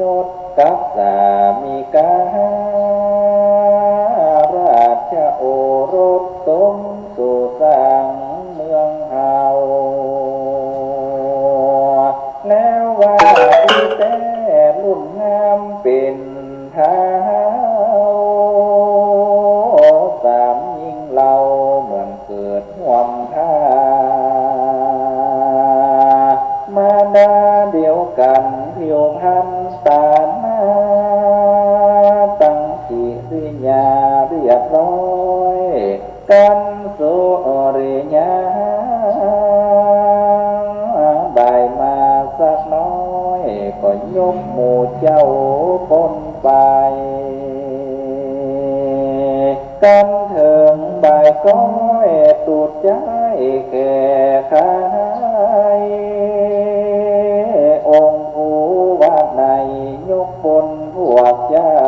ยศกับสามิกา ราชโอรสสมสู่สร้างเมืองเฮา แล้วว่าตี้แต๊รุ่นงามเป๋นท้าว สามญิงเฮาเหมือนเกิดฮ่วมพา มารดาเดียวกั๋นผิวพรรณต๋าหน้า ตังกิริยาเรียบร้อย กั๋นสุริยา บ่ายมาสักน้อย ก็ยก กันเถิงบ่ายก้อยตูดจ๊ายแก่ขาย องค์ภูวะไนยกบนพวกเจ้า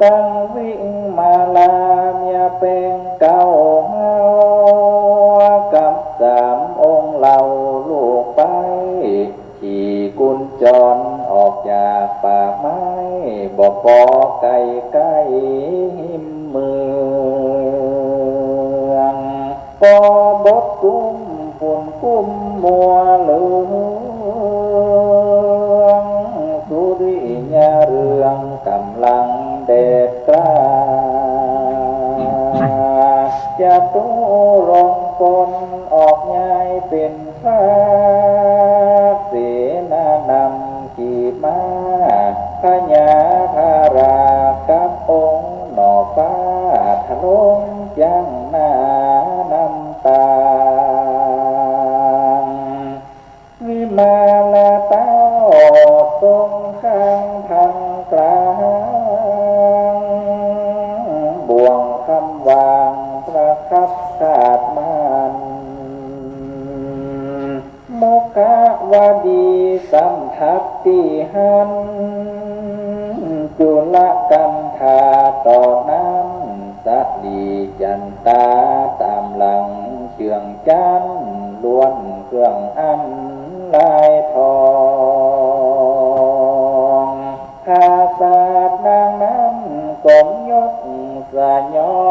ตังวิมาลาเมียแปงเก่าเฮา กับสามองค์เหล่าลูกไป ขี่กุญจรออกจากป่าไม้ บ่ปอไก่ใก้หิมเมือง ปอบดกุ้มฝุ่นกุ้มมัวเหลือง สุริยะเรืองกำลังแดดกล้า จตุรงค์กลออกย้ายเป๋น พระเสนานำขี่ม้า พญาพระรากับองค์หน่อฟ้า ทะลงจั้งหน้านำตาง วิมาลาเต้าทรงข้างทางกลาง บ่วงคำวางประคับคาดมัน มุขวดีสันทัดตี้หั้น จุลกันธาต่อนั้น สะหลีจันตาต๋ามหลังเจืองจั๊น ล้วนเครื่องอันลายทอง ผาสาทนางนั้นก้มยกสยอ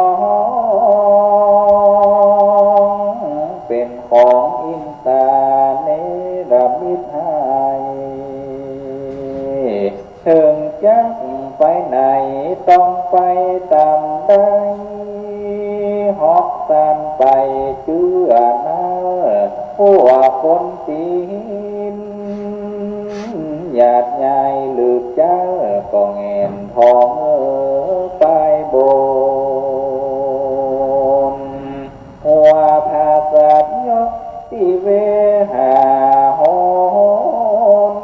ง เป๋นของอินตาเนรมิตให้ เถิงจักไปไหนต้องไปต๋ามได้ เหาะซานไปเจื้อเนิน พวกคนตี๋น หยาดยายลืบเจ้าก็แหงนทองเออปายบน หัวผาสาทยกตี้เวหาหน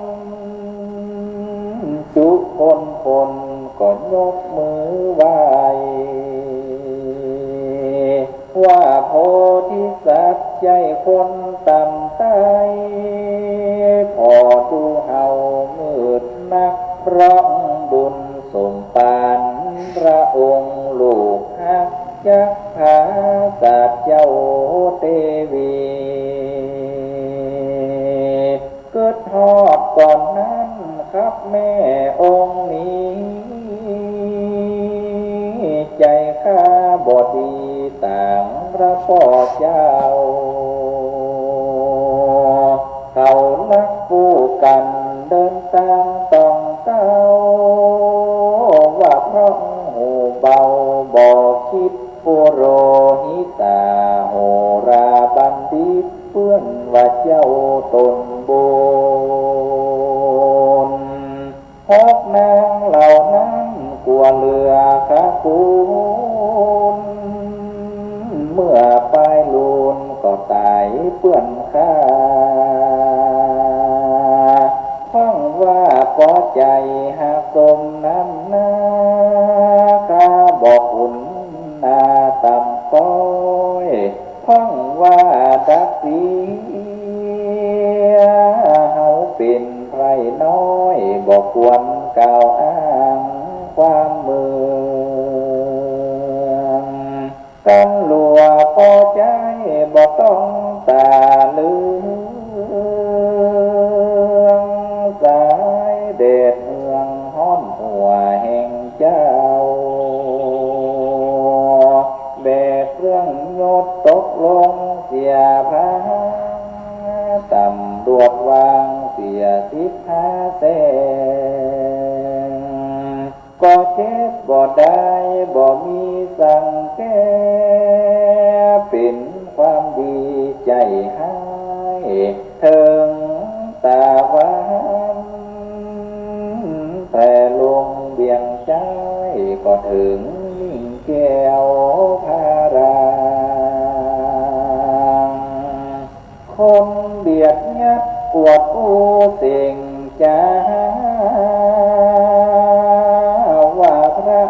จุคนคนก็ยกมือไหว้ ว่าโพธิสัตว์ใจ้คนต่ำต้อย ผ่อดูเฮามืดนัก เพราะบุญสมปานพระองค์ลูกฮัก จักผาสาทเจ้าเตวี กึ๊ดฮอดก่อนนั้นครับแม่องค์นี้ ใจ๋ข้าบ่ดีต่างพระป้อเจ้า เขาลักกู้กั๋นเดินตางต้องเต้า ว่าเพราะหูเบาบ่คิด ปุโรหิตาโหราบัณฑิต เปื้อนว่าเจ้าต๋นบุญ หกนางเหล่านั้นกั๋วเหลือขะกู๋น เมื่อปายลูนก็ต๋ายเปื้อนข้า พ่องว่าปอใจ๋หากสมน้ำหน้า ข้าบ่ขุนนาต่ำต้อย พ่องว่าดักเสีย เฮาเป๋นไพร่น้อย บ่ควรกล่าวอ้างความเมือง กั๋นหลัวปอใจ๋บ่ต้องต๋าเหลือง สายแดดเมืองฮ้อนหัวแห่งเจ้า แบกเครื่องยศตกลงเสียผา ตำรวจวางเสียสิบห้าแสง ก็เจ็บบ่ได้บ่มีสังแก้ เป๋นความดีใจ๋ฮ้ายเถิงต๋าวัน แต่ลงเบี่ยงใจ๋ก็เถิงมิ่งแก้วพระราม คนเบียดยัดกวดอู้เสียงจ๋า ว่าพระ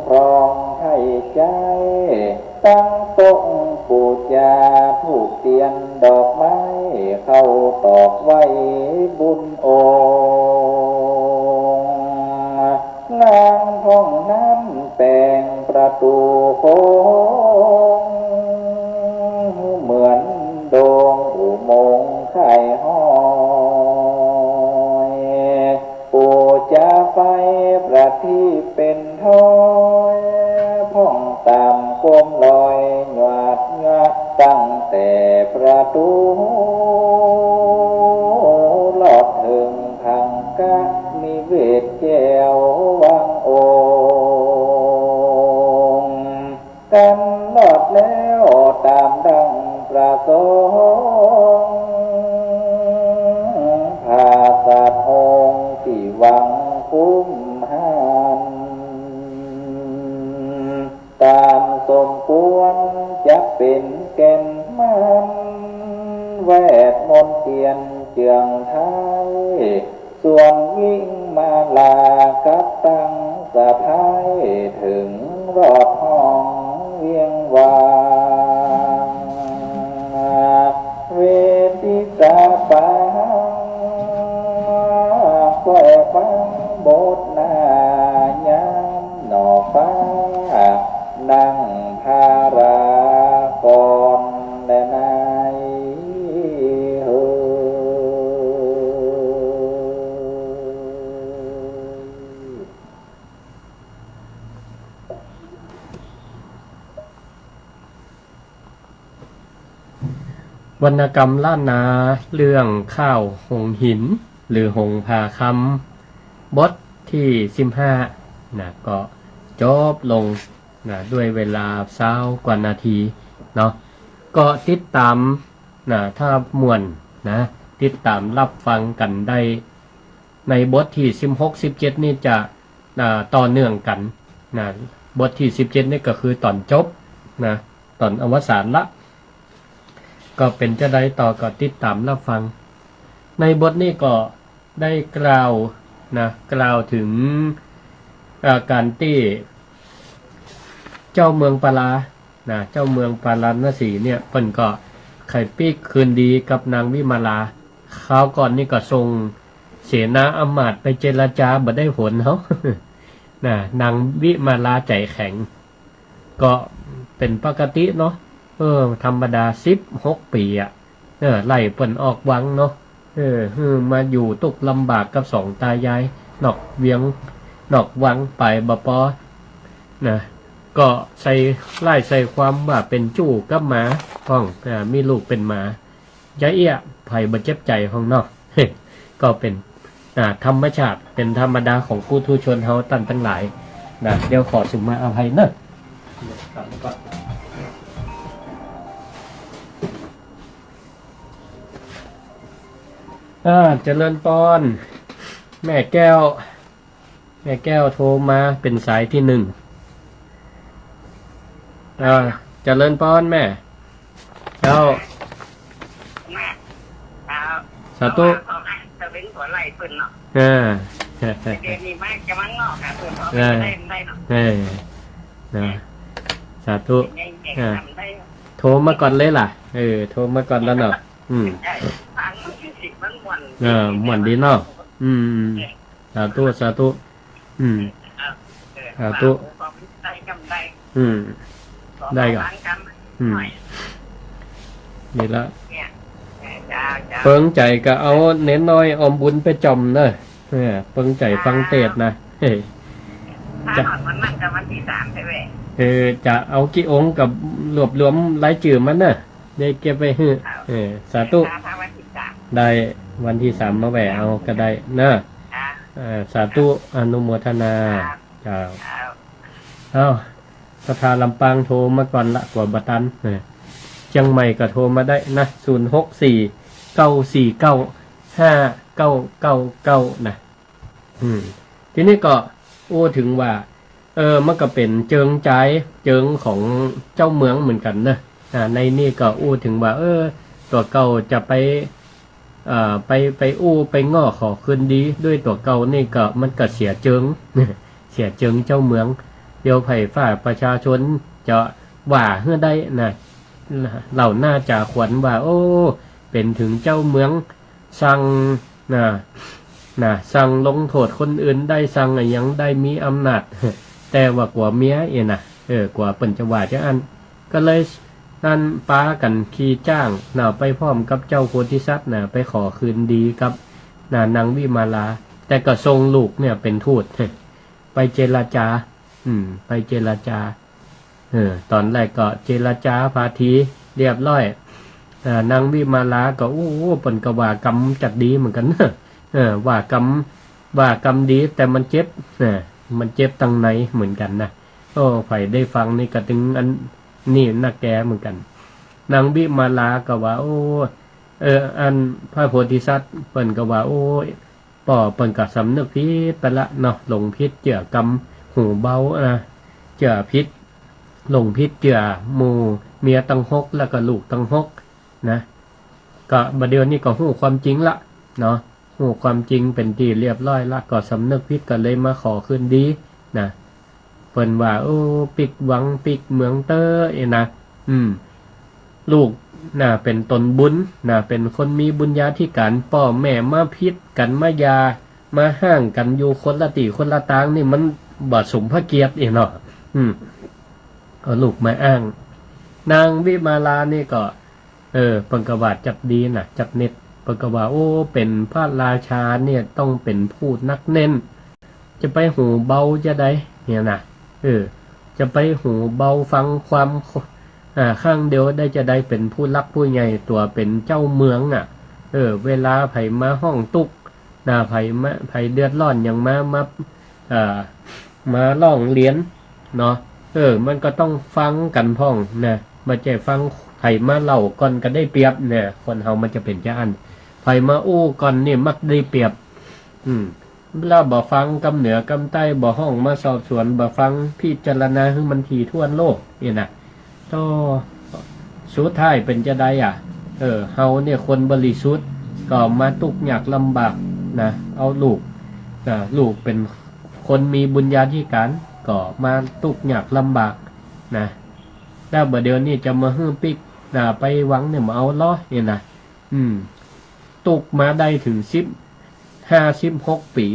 ครองไถ่ใจ๊ ตั้งโต๊ะปู๋จา ธูปเตียนดอกไม้ เข้าตอกไหว้บุญองค์ ล้างห้องน้ำแป๋งประตู๋โขง เหมือนโดงอุโมงค์ไข่ห้อย ปู๋จาไฟประทีปเป๋นถ้อย พ่องต๋ามโกมลอยหยาดหยาด ตั้งแต่ประตู๋ ลอดเถิงผังคณิเวศแก้ววังองค์ กำหนดแล้วต๋ามดั่งประสงค์ ผาสัตว์องค์ตี้หวังคุ้มหัน ต๋ามสมควรจักเป๋นแก่นมัน แวดมนต์เตียนเจืองไท้ ส่วนวิมาลากับตังสะพ้าย เถิงรอดห้องเวียงวัง เวทิตาปัง ก้อยฟังบทนายามหน่อฟ้า นั่งพาราก่อนแลนายเฮอ วรรณกรรมล้านนา เรื่องข้าวหงส์หิน หรือหงส์ผาคำ บทตี้สิบห้า นะ ก็จบลง นะ ด้วยเวลาซาวกว่านาทีเนาะ ก็ติดต๋าม นะ ถ้าม่วนนะ ติดต๋ามฮับฟังกั๋นได้ ในบทตี้สิบหก สิบเจ็ด นี่จะ อ่า ต่อเนื่องกั๋นนะ บทตี้สิบเจ็ด นี่ก็คือต๋อนจบนะ ต๋อนอวสานละ ก็เป๋นจาใดต่อก็ติดต๋ามฮับฟัง ในบทนี้ก็ได้กล่าวนะ กล่าวเถิง อ่า ก๋านตี้เจ้าเมืองปาลา นะ เจ้าเมืองปาราณสีเนี่ย เปิ้นก็ใค่ปิ๊กคืนดีกับนางวิมาลา คราวก่อนนี่ก็ส่งเสนาอำมาตย์ไปเจรจาบ่ได้ผลเนาะ นะ นางวิมาลาใจ๋แข็ง ก็เป๋นปกติเนาะ เออ ธรรมดา สิบหกปี๋อะ เออ ไล่เปิ้นออกวังเนาะ เออ หื้อมาอยู่ตุ๊กลำบากกับสองต๋ายาย นอกเวียง นอกวังไปบ่ปอ นะ ก็ใส่ร้ายใส่ความว่าเป๋นจู๊กับหมาพ่อง อ่า มีลูกเป๋นหมา ยายเอี้ย ใผบ่เจ็บใจ๋พ่องเนาะ ก็เป๋น อ่า ธรรมชาติ เป๋นธรรมดาของปุถุชนเฮาต้านตังหลาย นะ เดี๋ยวขอสุมาอภัยเนาะ อ่า เจริญปอน แม่แก้ว แม่แก้วโทรมาเป๋นสายตี้นึ่ง อ่า เจริญปอนแม่ เจ้า สาธุ อ่า เออ นะ สาธุ อ่า โทรมาก่อนเลยล่ะ เออ โทรมาก่อนแล้วเนาะ อืม เออ ม่วนดีเนาะ อืม สาธุ สาธุ อืม สาธุ อืม ได้ก่อ อืม นี่ละ เปิงใจ๋ก็เอาเณรน้อยออมบุญไปจ่อมเนาะ เออ เปิงใจ๋ฟังเตสน์นะ เออ จะ เออ จะเอากี่องค์ก็รวบรวมรายจื้อมาเนาะ ได้เก็บไว้หื้อ เออ สาธุ ได้ วันตี้สามมาแหว่เอาก็ได้เนาะ เออ สาธุ อนุโมทนา เจ้า เอ้า ศรัทธาลำปางโทรมาก่อนละ กั๋วบ่ตัน เออ เจียงใหม่ก็โทรมาได้นะ ศูนย์หกสี่ เก้าสี่เก้า ห้าเก้าเก้าเก้า นะ อืม ตี้นี้ก็อู้เถิงว่า เออ มันก็เป๋นเจิงจาย เจิงของเจ้าเมืองเหมือนกั๋นเนาะ อ่า ในนี้ก็อู้เถิงว่า เออ ตั๋วเก่าจะไป เอ่อ ไป ไปอู้ไปง้อขอคืนดีด้วยตั๋วเก่านี่ก็ มันก็เสียเจิง เสียเจิงเจ้าเมือง เดี๋ยวใผฝ่ายประชาชนจะว่าหื้อได้นะ เหล่าหน้าจ๋าขวัญว่า โอ้ เป๋นเถิงเจ้าเมือง สั่ง นะ นะ สั่งลงโต้ษคนอื่นได้ สั่งอะหยังได้ มีอำนาจ แต่ว่ากั๋วเมียเอ๋นะ เออ กั๋วเปิ้นจะว่าจาอั้น ก็เลยนั่นปากั๋นขี่จ๊างนะ ไปพร้อมกับเจ้าโพธิสัตว์นะ ไปขอคืนดีกับ นะ นางวิมาลา แต่ก็ส่งลูกเนี่ยเป๋นทูต ไปเจรจา อืม ไปเจรจา เออ ต๋อนแรกก็เจรจาปาถีเรียบร้อย อ่า นางวิมาลาก็ โอ้ เปิ้นก็ว่ากำจักดีเหมือนกั๋น เออ ว่ากำ ว่ากำดี แต่มันเจ็บ นะ มันเจ็บตังในเหมือนกั๋นนะ โอ้ ใผได้ฟังนี่ก็ตึงอันนี่นักแกเหมือนกั๋น นางวิมาลาก็ว่า โอ้ เออ อันพระโพธิสัตว์เปิ้นก็ว่า โอ้ ป้อเปิ้นก็สำนึกผิดไปละเนาะ หลงผิดเจื้อกำหูเบานะ เจื้อผิด หลงผิดเจื้อหมู่เมียตังหก แล้วก็ลูกตังหกนะ ก็บ่าเดี่ยวนี้ก็ฮู้ความจริงละเนาะ ฮู้ความจริงเป๋นตี้เรียบร้อยละ ก็สำนึกผิดก็เลยมาขอคืนดีนะ เปิ้นว่า โอ้ ปิ๊กหวังปิ๊กเมืองเต๊อะเอ๋นะ อืม ลูกนะ เป๋นต๋นบุญนะ เป๋นคนมีบุญญาธิก๋าน ป้อแม่มาผิดกั๋น มาหย่า มาฮ้างกั๋นอยู่คนละตี้คนละตางนี่ มันบ่สมพระเกียรติเอ๋เนาะ อืม เอาลูกมาอ้าง นางวิมาลานี่ก็ เออ เปิ้นก็ว่าจักดีนะ จักเน็ด เปิ้นก็ว่า โอ้ เป๋นพระราชาเนี่ยต้องเป๋นผู้หนักแน่น จะไปหูเบาจาใดเนี่ยนะ เออ จะไปหูเบาฟังความ อ่า ข้างเดียวได้จาใด เป๋นผู้หลักผู้ใหญ่ ตั๋วเป๋นเจ้าเมืองอะ เออ เวลาใผมาฮ้องตุ๊กข์นะ ใผมา ใผเดือดร้อนหยังมา มา เอ่อ มาร้องเรียนเนาะ เออ มันก็ต้องฟังกั๋นพ่องนะ บ่ใจ้ฟังใผมาเล่าก่อนก็ได้เปรียบเนี่ย คนเฮามันจะเป๋นจาอั้น ใผมาอู้ก่อนนี่มักได้เปรียบ อืม แล้วบ่ฟังกำเหนือกำใต้ บ่ฮ้องมาสอบสวน บ่ฟังพิจารณาหื้อมันถี่ถ้วนโลกเนี่ยนะ โธ่ สุดท้ายเป๋นจาใดอะ เออ เฮาเนี่ยคนบริสุทธิ์ ก็มาตุ๊กข์ยากลำบากนะ เอาลูกนะ ลูกเป๋นคนมีบุญญาธิก๋าน ก็มาตุ๊กข์ยากลำบากนะ แล้วบ่าเดี่ยวนี้จะมาหื้อปิ๊กนะ ไปหวังเนี่ยบ่เอาลอเนี่ยนะ อืม ตุ๊กข์มาได้เถิงสิบห้า สิบหกปี๋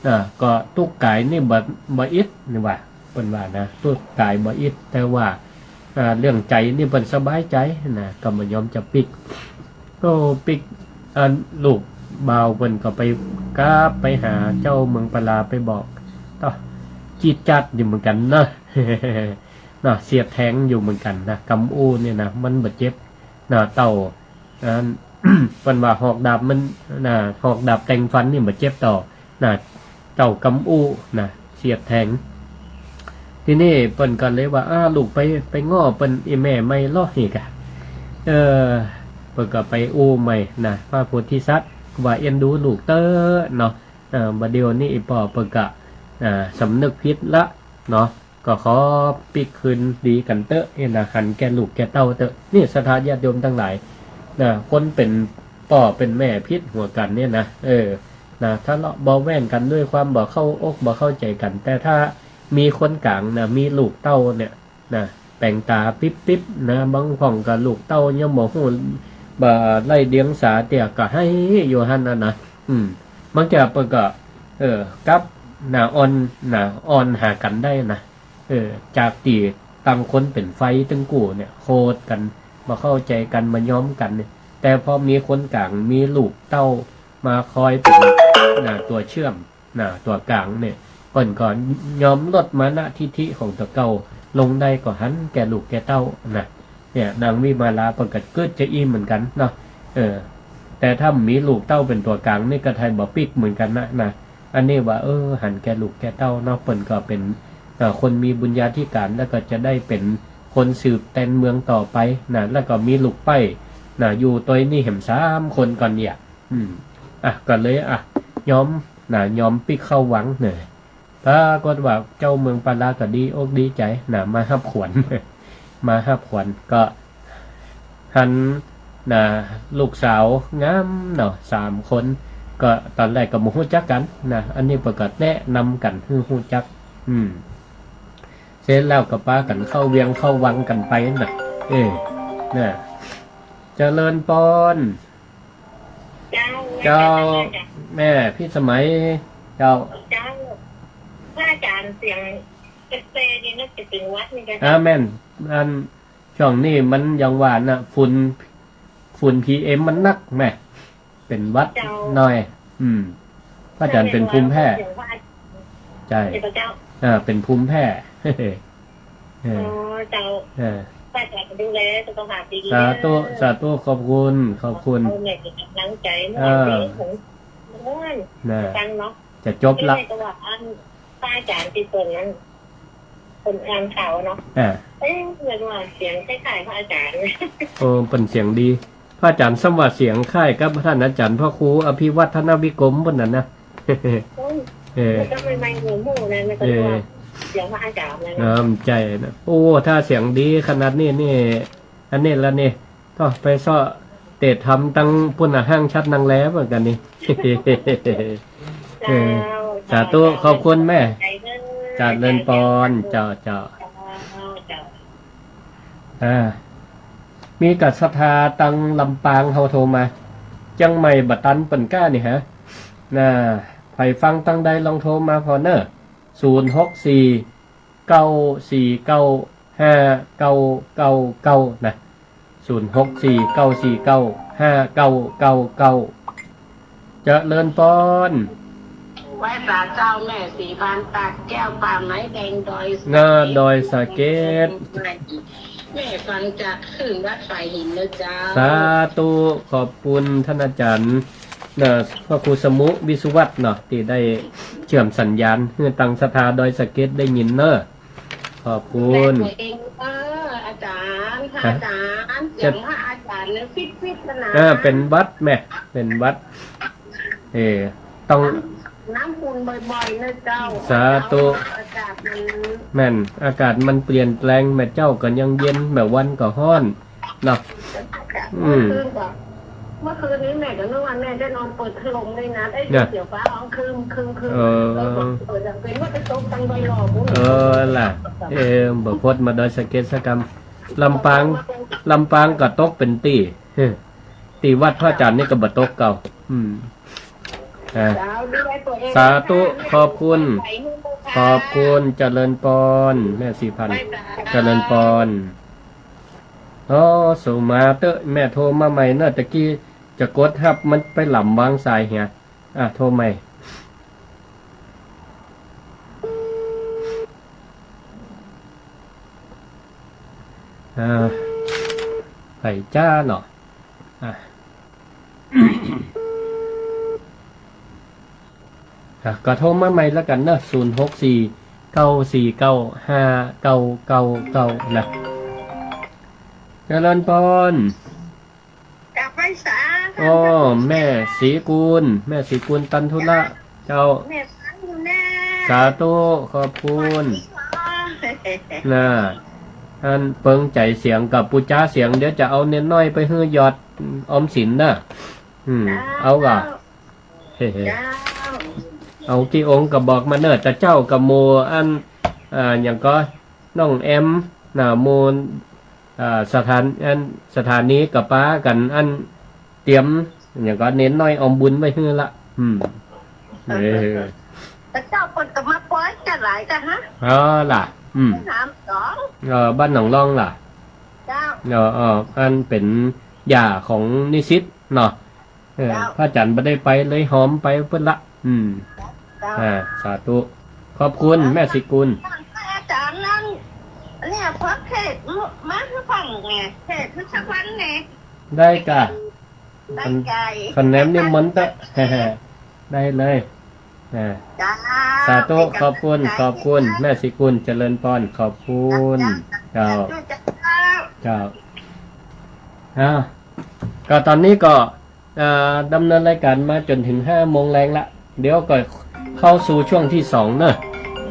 อ่า ก็ตุ๊กข์ก๋ายนี่บ่ บ่อิดนี่ว่า เปิ้นว่านะ ตุ๊กข์ก๋ายบ่อิด แต่ว่า อ่า เรื่องใจ๋นี่เปิ้นสบายใจ๋นะ ก็บ่ยอมจะปิ๊ก โอ้ ปิ๊ก อันลูกบ่าวเปิ้นก็ไปกราบไปหาเจ้าเมืองปาลาไปบอก โต้ จี๊ดจ๊าดอยู่เหมือนกั๋นนะ นะ เสียดแทงอยู่เหมือนกั๋นนะ กำอู้เนี่ยนะ มันบ่เจ็บนะ เต้า อัน เปิ้นว่าหอกดาบมัน นะ หอกดาบแต่งฟันนี่บ่เจ็บเต้า นะ เต้ากำอู้นะ เสียดแทง ทีนี้เปิ้นก็เลยว่า อ้า ลูกไป ไปง้อเปิ้นอี่แม่ใหม่ลอ นี่ก่ะ เออ เปิ้นก็ไปอู้ใหม่นะ พระโพธิสัตว์ว่าเอ็นดูลูกเต๊อะเนาะ เออ บ่าเดี่ยวนี้อี่ป้อเปิ้นก็ อ่า สำนึกผิดละเนาะ ก็ขอปิ๊กคืนดีกั๋นเต๊อะเนี่ยนะ หันแก่ลูกแก่เต้าเต๊อะ นี่ศรัทธาญาติโยมตังหลายนะ คนเป๋นป้อเป๋นแม่ผิดหัวกั๋นเนี่ยนะ เออ นะ ทะเลาะเบาะแว้งกั๋นด้วยความบ่เข้าอกบ่เข้าใจ๋กั๋น แต่ถ้ามีคนก๋างนะ มีลูกเต้าเนี่ยนะ แป๋งต๋าปิ๊บๆ นะ บางพ่องก็ลูกเต้ายังบ่ฮู้ บ่ไร้เดียงสาเตื้อ ก็ไห้อยู่หั้นน่ะนะ อืม บางเตื้อเปิ้นก็ เออ กลับ นะ อ่อน นะ อ่อนหากั๋นได้นะ เออ จากตี้ต่างคนเป๋นไฟตึงกู้เนี่ย โขดกั๋น บ่เข้าใจ๋กั๋น บ่ยอมกั๋นเนี่ย แต่พอมีคนก๋าง มีลูกเต้ามาคอยเป๋น นะ ตั๋วเชื่อม นะ ตั๋วก๋างเนี่ย เปิ้นก็ยอมลดมานะทิฐิของตั๋วเก่าลงได้ ก็หันแก่ลูกแก่เต้านะ เนี่ย นางวิมาลาเปิ้นก็กึ๊ดจาอี้เหมือนกั๋นเนาะ เออ แต่ถ้ามีลูกเต้าเป๋นตั๋วก๋างนี่ก็ไทบ่ปิ๊กเหมือนกั๋นนะ นะ อันนี้ว่า เออ หันแก่ลูกแก่เต้าเนาะ เปิ้นก็เป๋น เอ่อ คนมีบุญญาธิก๋าน แล้วก็จะได้เป๋นคนสืบแตนเมืองต่อไปนะ แล้วก็มีลูกใป๊นะ อยู่ตวยนี่แหมสามคนก่อนเนี่ย อืม อ่ะ ก็เลย อ่ะ ยอมนะ ยอมปิ๊กเข้าวังเนี่ย ปรากฏว่าเจ้าเมืองปาลาก็ดีอกดีใจ๋นะ มาฮับขวัญ มาฮับขวัญ ก็หันนะ ลูกสาวงามเนาะ สามคน ก็ต๋อนแรกก็บ่ฮู้จักกั๋นนะ อันนี้เปิ้นก็แนะนำกั๋นหื้อฮู้จัก อืม เสร็จแล้วก็ปากั๋นเข้าเวียงเข้าวังกั๋นไปน่ะ เออ น่ะ เจริญปอน เจ้า เจ้า แม่พิสมัย เจ้า เจ้า พระอาจารย์เสียงเซเซนี่น่าจะเป๋นหวัดนี่กะ อ่า แม่น อัน ช่วงนี้มันอย่างว่าน่ะ ฝุ่น ฝุ่นพีเอ็มมันนักแม่ เป๋นหวัด เจ้า หน่อย อืม พระอาจารย์เป๋นภูมิแพ้ เจ้า ใช่ เจ้า อ่า เป๋นภูมิแพ้ เออ อ๋อ เจ้า เออ พระอาจารย์ดูแลสุขภาพดีๆ สาธุ เด้อ สาธุ ขอบคุณ ขอบคุณ เอาแม่เป๋นก๋ำลังใจ๋ เออ เมื่อวานนี้ผม น่ะ ฟังเนาะ จะจบละ แม่ก็ว่าอัน พระอาจารย์ตี้เปิ้นนั้น เปิ้นอ่านข่าวเนาะ อ่า เอ๊ะ เหมือนว่าเสียงคล้ายๆ พระอาจารย์ โอ้ เปิ้นเสียงดี พระอาจารย์ส่ำว่าเสียงคล้ายกับต้านอาจ๋ารย์พระครูอภิวัฒนวิกรมเปิ้นนั่นนะ โอ้ย เออ มันก็ใหม่ๆ หมู่ๆ นะ มันก็ เออ ว่าเสียงพระอาจ๋ารย์นะ น้ำใจ๋นะ โอ้ ถ้าเสียงดีขนาดนี้นี่ อันนี้ละนี่ ก็ไปเซาะเตะธรรมตังปุ้นน่ะ ห้างฉัดนางแลเหมือนกั๋นนี่ เออ เจ้า สาธุ ขอบคุณแม่ เจ้า เจริญปอน เจ้า เจ้า เจ้า อ่า มีกะศรัทธาตังลำปางเฮาโทรมา เจียงใหม่บ่ตันเปิ้นก้านี่ฮะ น่ะ ใผฟังตังใดลองโทรมาผ่อเน่อ ศูนย์หกสี่ เก้าสี่เก้า ห้าเก้าเก้าเก้า นะ ศูนย์หกสี่ เก้าสี่เก้า ห้าเก้าเก้าเก้า เจริญปอน ไหว้สาเจ้าแม่สีพรรณ ตาแก้ว ป่าไม้แดง ดอยสะเก็ด น่ะ ดอยสะเก็ด แม่ฟังจากคลื่นวัดฝายหินนะเจ้า สาธุ ขอบคุณต้านอาจ๋ารย์ น่ะ พระครูสมุวิสุวัฒน์เนาะ ตี้ได้เชื่อมสัญญาณหื้อตังศรัทธาดอยสะเก็ดได้ยินเน่อ ขอบคุณ ดูแลตั๋วเองเน่อ อาจ๋ารย์ พระ ฮะ อาจ๋ารย์ เสียงพระอาจ๋ารย์เนี่ยฟิตๆ นะ อ่า เป๋นหวัดแม่ เป๋นหวัด เออ ต้อง น้ำอุ่นบ่อยๆ นะเจ้า สาธุ อากาศมัน แม่น อากาศมันเปลี่ยนแปลง แม่เจ้าก็ยังเย็น แม่วันก็ฮ้อน เนาะ อืม เมื่อคืนก็ เมื่อคืนนี้แม่ก็นึกว่าแม่ได้นอนเปิดพัดลมเลยนะ ได้ยินเสียงฟ้าร้องครึมๆๆ เออ แล้วก็เปิดดังเป็นว่าจะตกตังใบหลอก เออล่ะ เออ บ่ปอดมาดอยสะเก็ดสักกำ ลำปาง ลำปางก็ตกเป๋นตี้ ตี้วัดพระอาจ๋ารย์นี่ก็บ่ตกเก่า อืม อ่า เจ้า ดูแลตั๋วเอง สาธุ นะคะ ขอบคุณ แม่ ขอบคุณ เจริญปอน แม่สีพรรณ ไหว้สา เจริญปอน อ๋อ สุมาเต๊อะ แม่โทรมาใหม่เนาะ ตะกี้จะกดฮับมันไปหล่ำวางสายเหีย อ่ะ โทรใหม่ อ่า ใผจ้าเนาะ อ่ะ อ่ะ ก็โทรมาใหม่ละกั๋นเนาะ ศูนย์หกสี่ เก้าสี่เก้า ห้าเก้าเก้าเก้า นะ เจริญปอน กราบไหว้สา อ๋อ แม่สีกูล แม่สีกูลตันธุระ เจ้า แม่ฟังอยู่นะ สาธุ ขอบคุณ สวัสดีค่ะ น่ะ อันเปิงใจ๋เสียงกับปู๋จ๊าเสียง เดี๋ยวจะเอาเณรน้อยไปหื้อหยอดออมสินเน่อ อืม เจ้า เอาก่ะ เฮ้ๆ เจ้า เอากี่องค์ก็บอกมาเน่อ ตาเจ้ากับหมู่อัน อ่า หยังก่อ น้องแอม น่ะ หมู่ อ่า สถาน อัน สถานีก็ปากั๋น อัน เตรียม หยังก่อ เณรน้อยออมบุญไว้หื้อละ อืม เออ ตาเจ้าเปิ้นก็มาปอยจะหลายกะฮะ อ๋อล่ะ อืม น้ำสอง เออ บ้านหนองล่องล่ะ เจ้า เออ เออ อันเป๋นย่าของนิสิตเนาะ เออ เจ้า พระอาจ๋ารย์บ่ได้ไปเลยหอมไปเปิ้นละ อืม เจ้า อ่า สาธุ ขอบคุณ แม่สีกูล พระอาจ๋ารย์นั่น เนี่ย พระเทศน์มาคือฟังไง เทศน์คือสักวันไง ได้ก่ะ ได้ไก่ คันแหนมนิมนต์เต๊อะ ได้เลย อ่า เจ้า สาธุ ขอบคุณ ขอบคุณ แม่สีกูล เจริญปอน ขอบคุณ เจ้า เจ้า เจ้า เจ้า อ่า ก็ต๋อนนี้ก็ อ่า ดำเนินรายการมาจ๋นเถิงห้าโมงแลงละ เดี๋ยวก็เข้าสู่ช่วงตี้สองเนาะ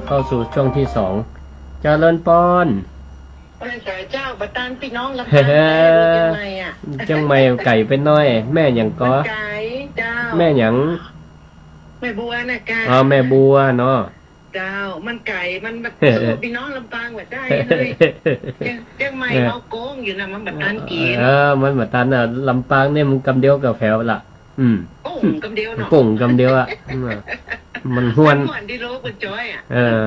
เข้าสู่ช่วงตี้สอง เจริญปอน ไหว้สาเจ้า บ่ตันปี้น้องลำปาง เฮ้ๆ เจียงใหม่อะ เจียงใหม่ไก๋ไปหน้อย แม่หยังก่อ ไก๋เจ้า แม่หยัง แม่บัวน่ะกะ อ๋อ แม่บัวเนาะ เจ้า มันไก๋ มันบ่ เออ สู้ปี้น้องลำปางบ่ได้เลย เจียง เจียงใหม่ เออ เฮาโก้งอยู่นะ มันบ่ตันกิ๋น เออ มันบ่ตันน่ะ ลำปางเนี่ยมันกำเดียวกับแผวละ อืม โก้งกำเดียวเนาะ โก้งกำเดียวอะ อืม มันฮวน มันม่วนดีโลกมันจ้อยอะ เออ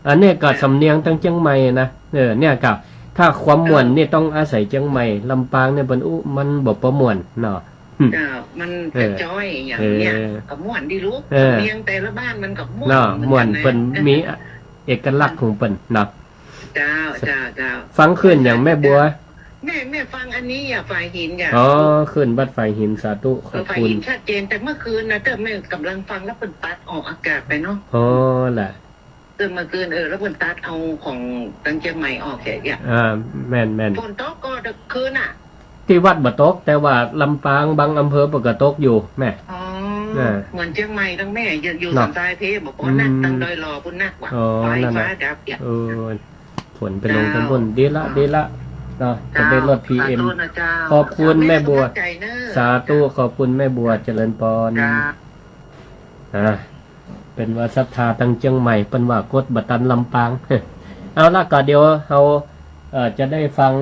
อันเนี้ยก็สำเนียงตังเจียงใหม่นะ เออ เนี่ยก็ ถ้าความม่วน เออ นี่ต้องอาศัยเจียงใหม่ ลำปางเนี่ยเปิ้นอู้ มันบ่ปอม่วนเนาะ เจ้า มัน เออ จะจ้อยอย่างเนี้ย เออ ก็ม่วนดีลูก เออ สำเนียงแต่ละบ้านมันก็ม่วน เนาะ เหมือนกันนะ ม่วน เปิ้นมีเอกลักษณ์ของเปิ้นเนาะ เจ้า เจ้า เจ้า ฟังคลื่นอย่างแม่บัว แม่ แม่ฟังอันนี้อ่ะ ฝ่ายหินอ่ะ อ๋อ คลื่นวัดฝ่ายหิน สาธุ ขอบคุณ ฝ่ายหินชัดเจน แต่เมื่อคืนนะ แต่แม่กำลังฟังแล้วเปิ้นตัดออกอากาศไปเนาะ อ๋อ ล่ะ เออ เมื่อคืน เออ แล้วเปิ้นตัดเอาของตังเจียงใหม่ออกแค่อย่าง อ่า แม่นๆ ฝนตกก็เมื่อคืนน่ะ ตี้วัดบ่ตก แต่ว่าลำปางบางอำเภอเปิ้นก็ตกอยู่แม่ อ๋อ อ่า เหมือนเจียงใหม่ตังแม่ อยู่ อยู่ เนาะ สันทรายเพบ่ปอนัก อืม ตังดอยหล่อปุ้นนักว่ะ อ๋อ ไฟ นั่นน่ะ ฟ้าดับอย่าง เออ ฝนไปลงตังปุ้น เจ้า ดีละ อ่า ดีละ เนาะ จะได้ลด เจ้า พีเอ็ม สาธุนะเจ้า ขอบคุณแม่บัว เจ้า แม่กำลังใจเนอะ สาธุ เจ้า ขอบคุณแม่บัว เจริญปอน เจ้า อ่า เปิ้นว่าศรัทธาตังเจียงใหม่ เปิ้นว่ากดบ่ตันลำปาง เอาละ ก็เดี๋ยวเฮา เอ่อ จะได้ฟัง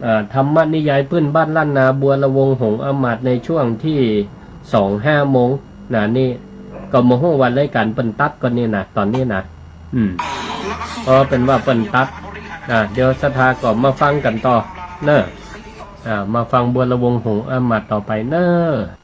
เอ่อ ธรรมนิยายพื้นบ้านล้านนา บัวระวงศ์ หงส์อามาตย์ ในช่วงที่สอง ห้าโมงนะ นี่ก็บ่ฮู้ว่ารายการเปิ้นตัดก่อนนี่นะ ตอนนี้นะ อืม เพราะเปิ้นว่าเปิ้นตัด อ่า เดี๋ยวศรัทธาก็มาฟังกั๋นต่อเนาะ อ่า มาฟังบัวระวงศ์ หงส์อามาตย์ ต่อไปเนาะ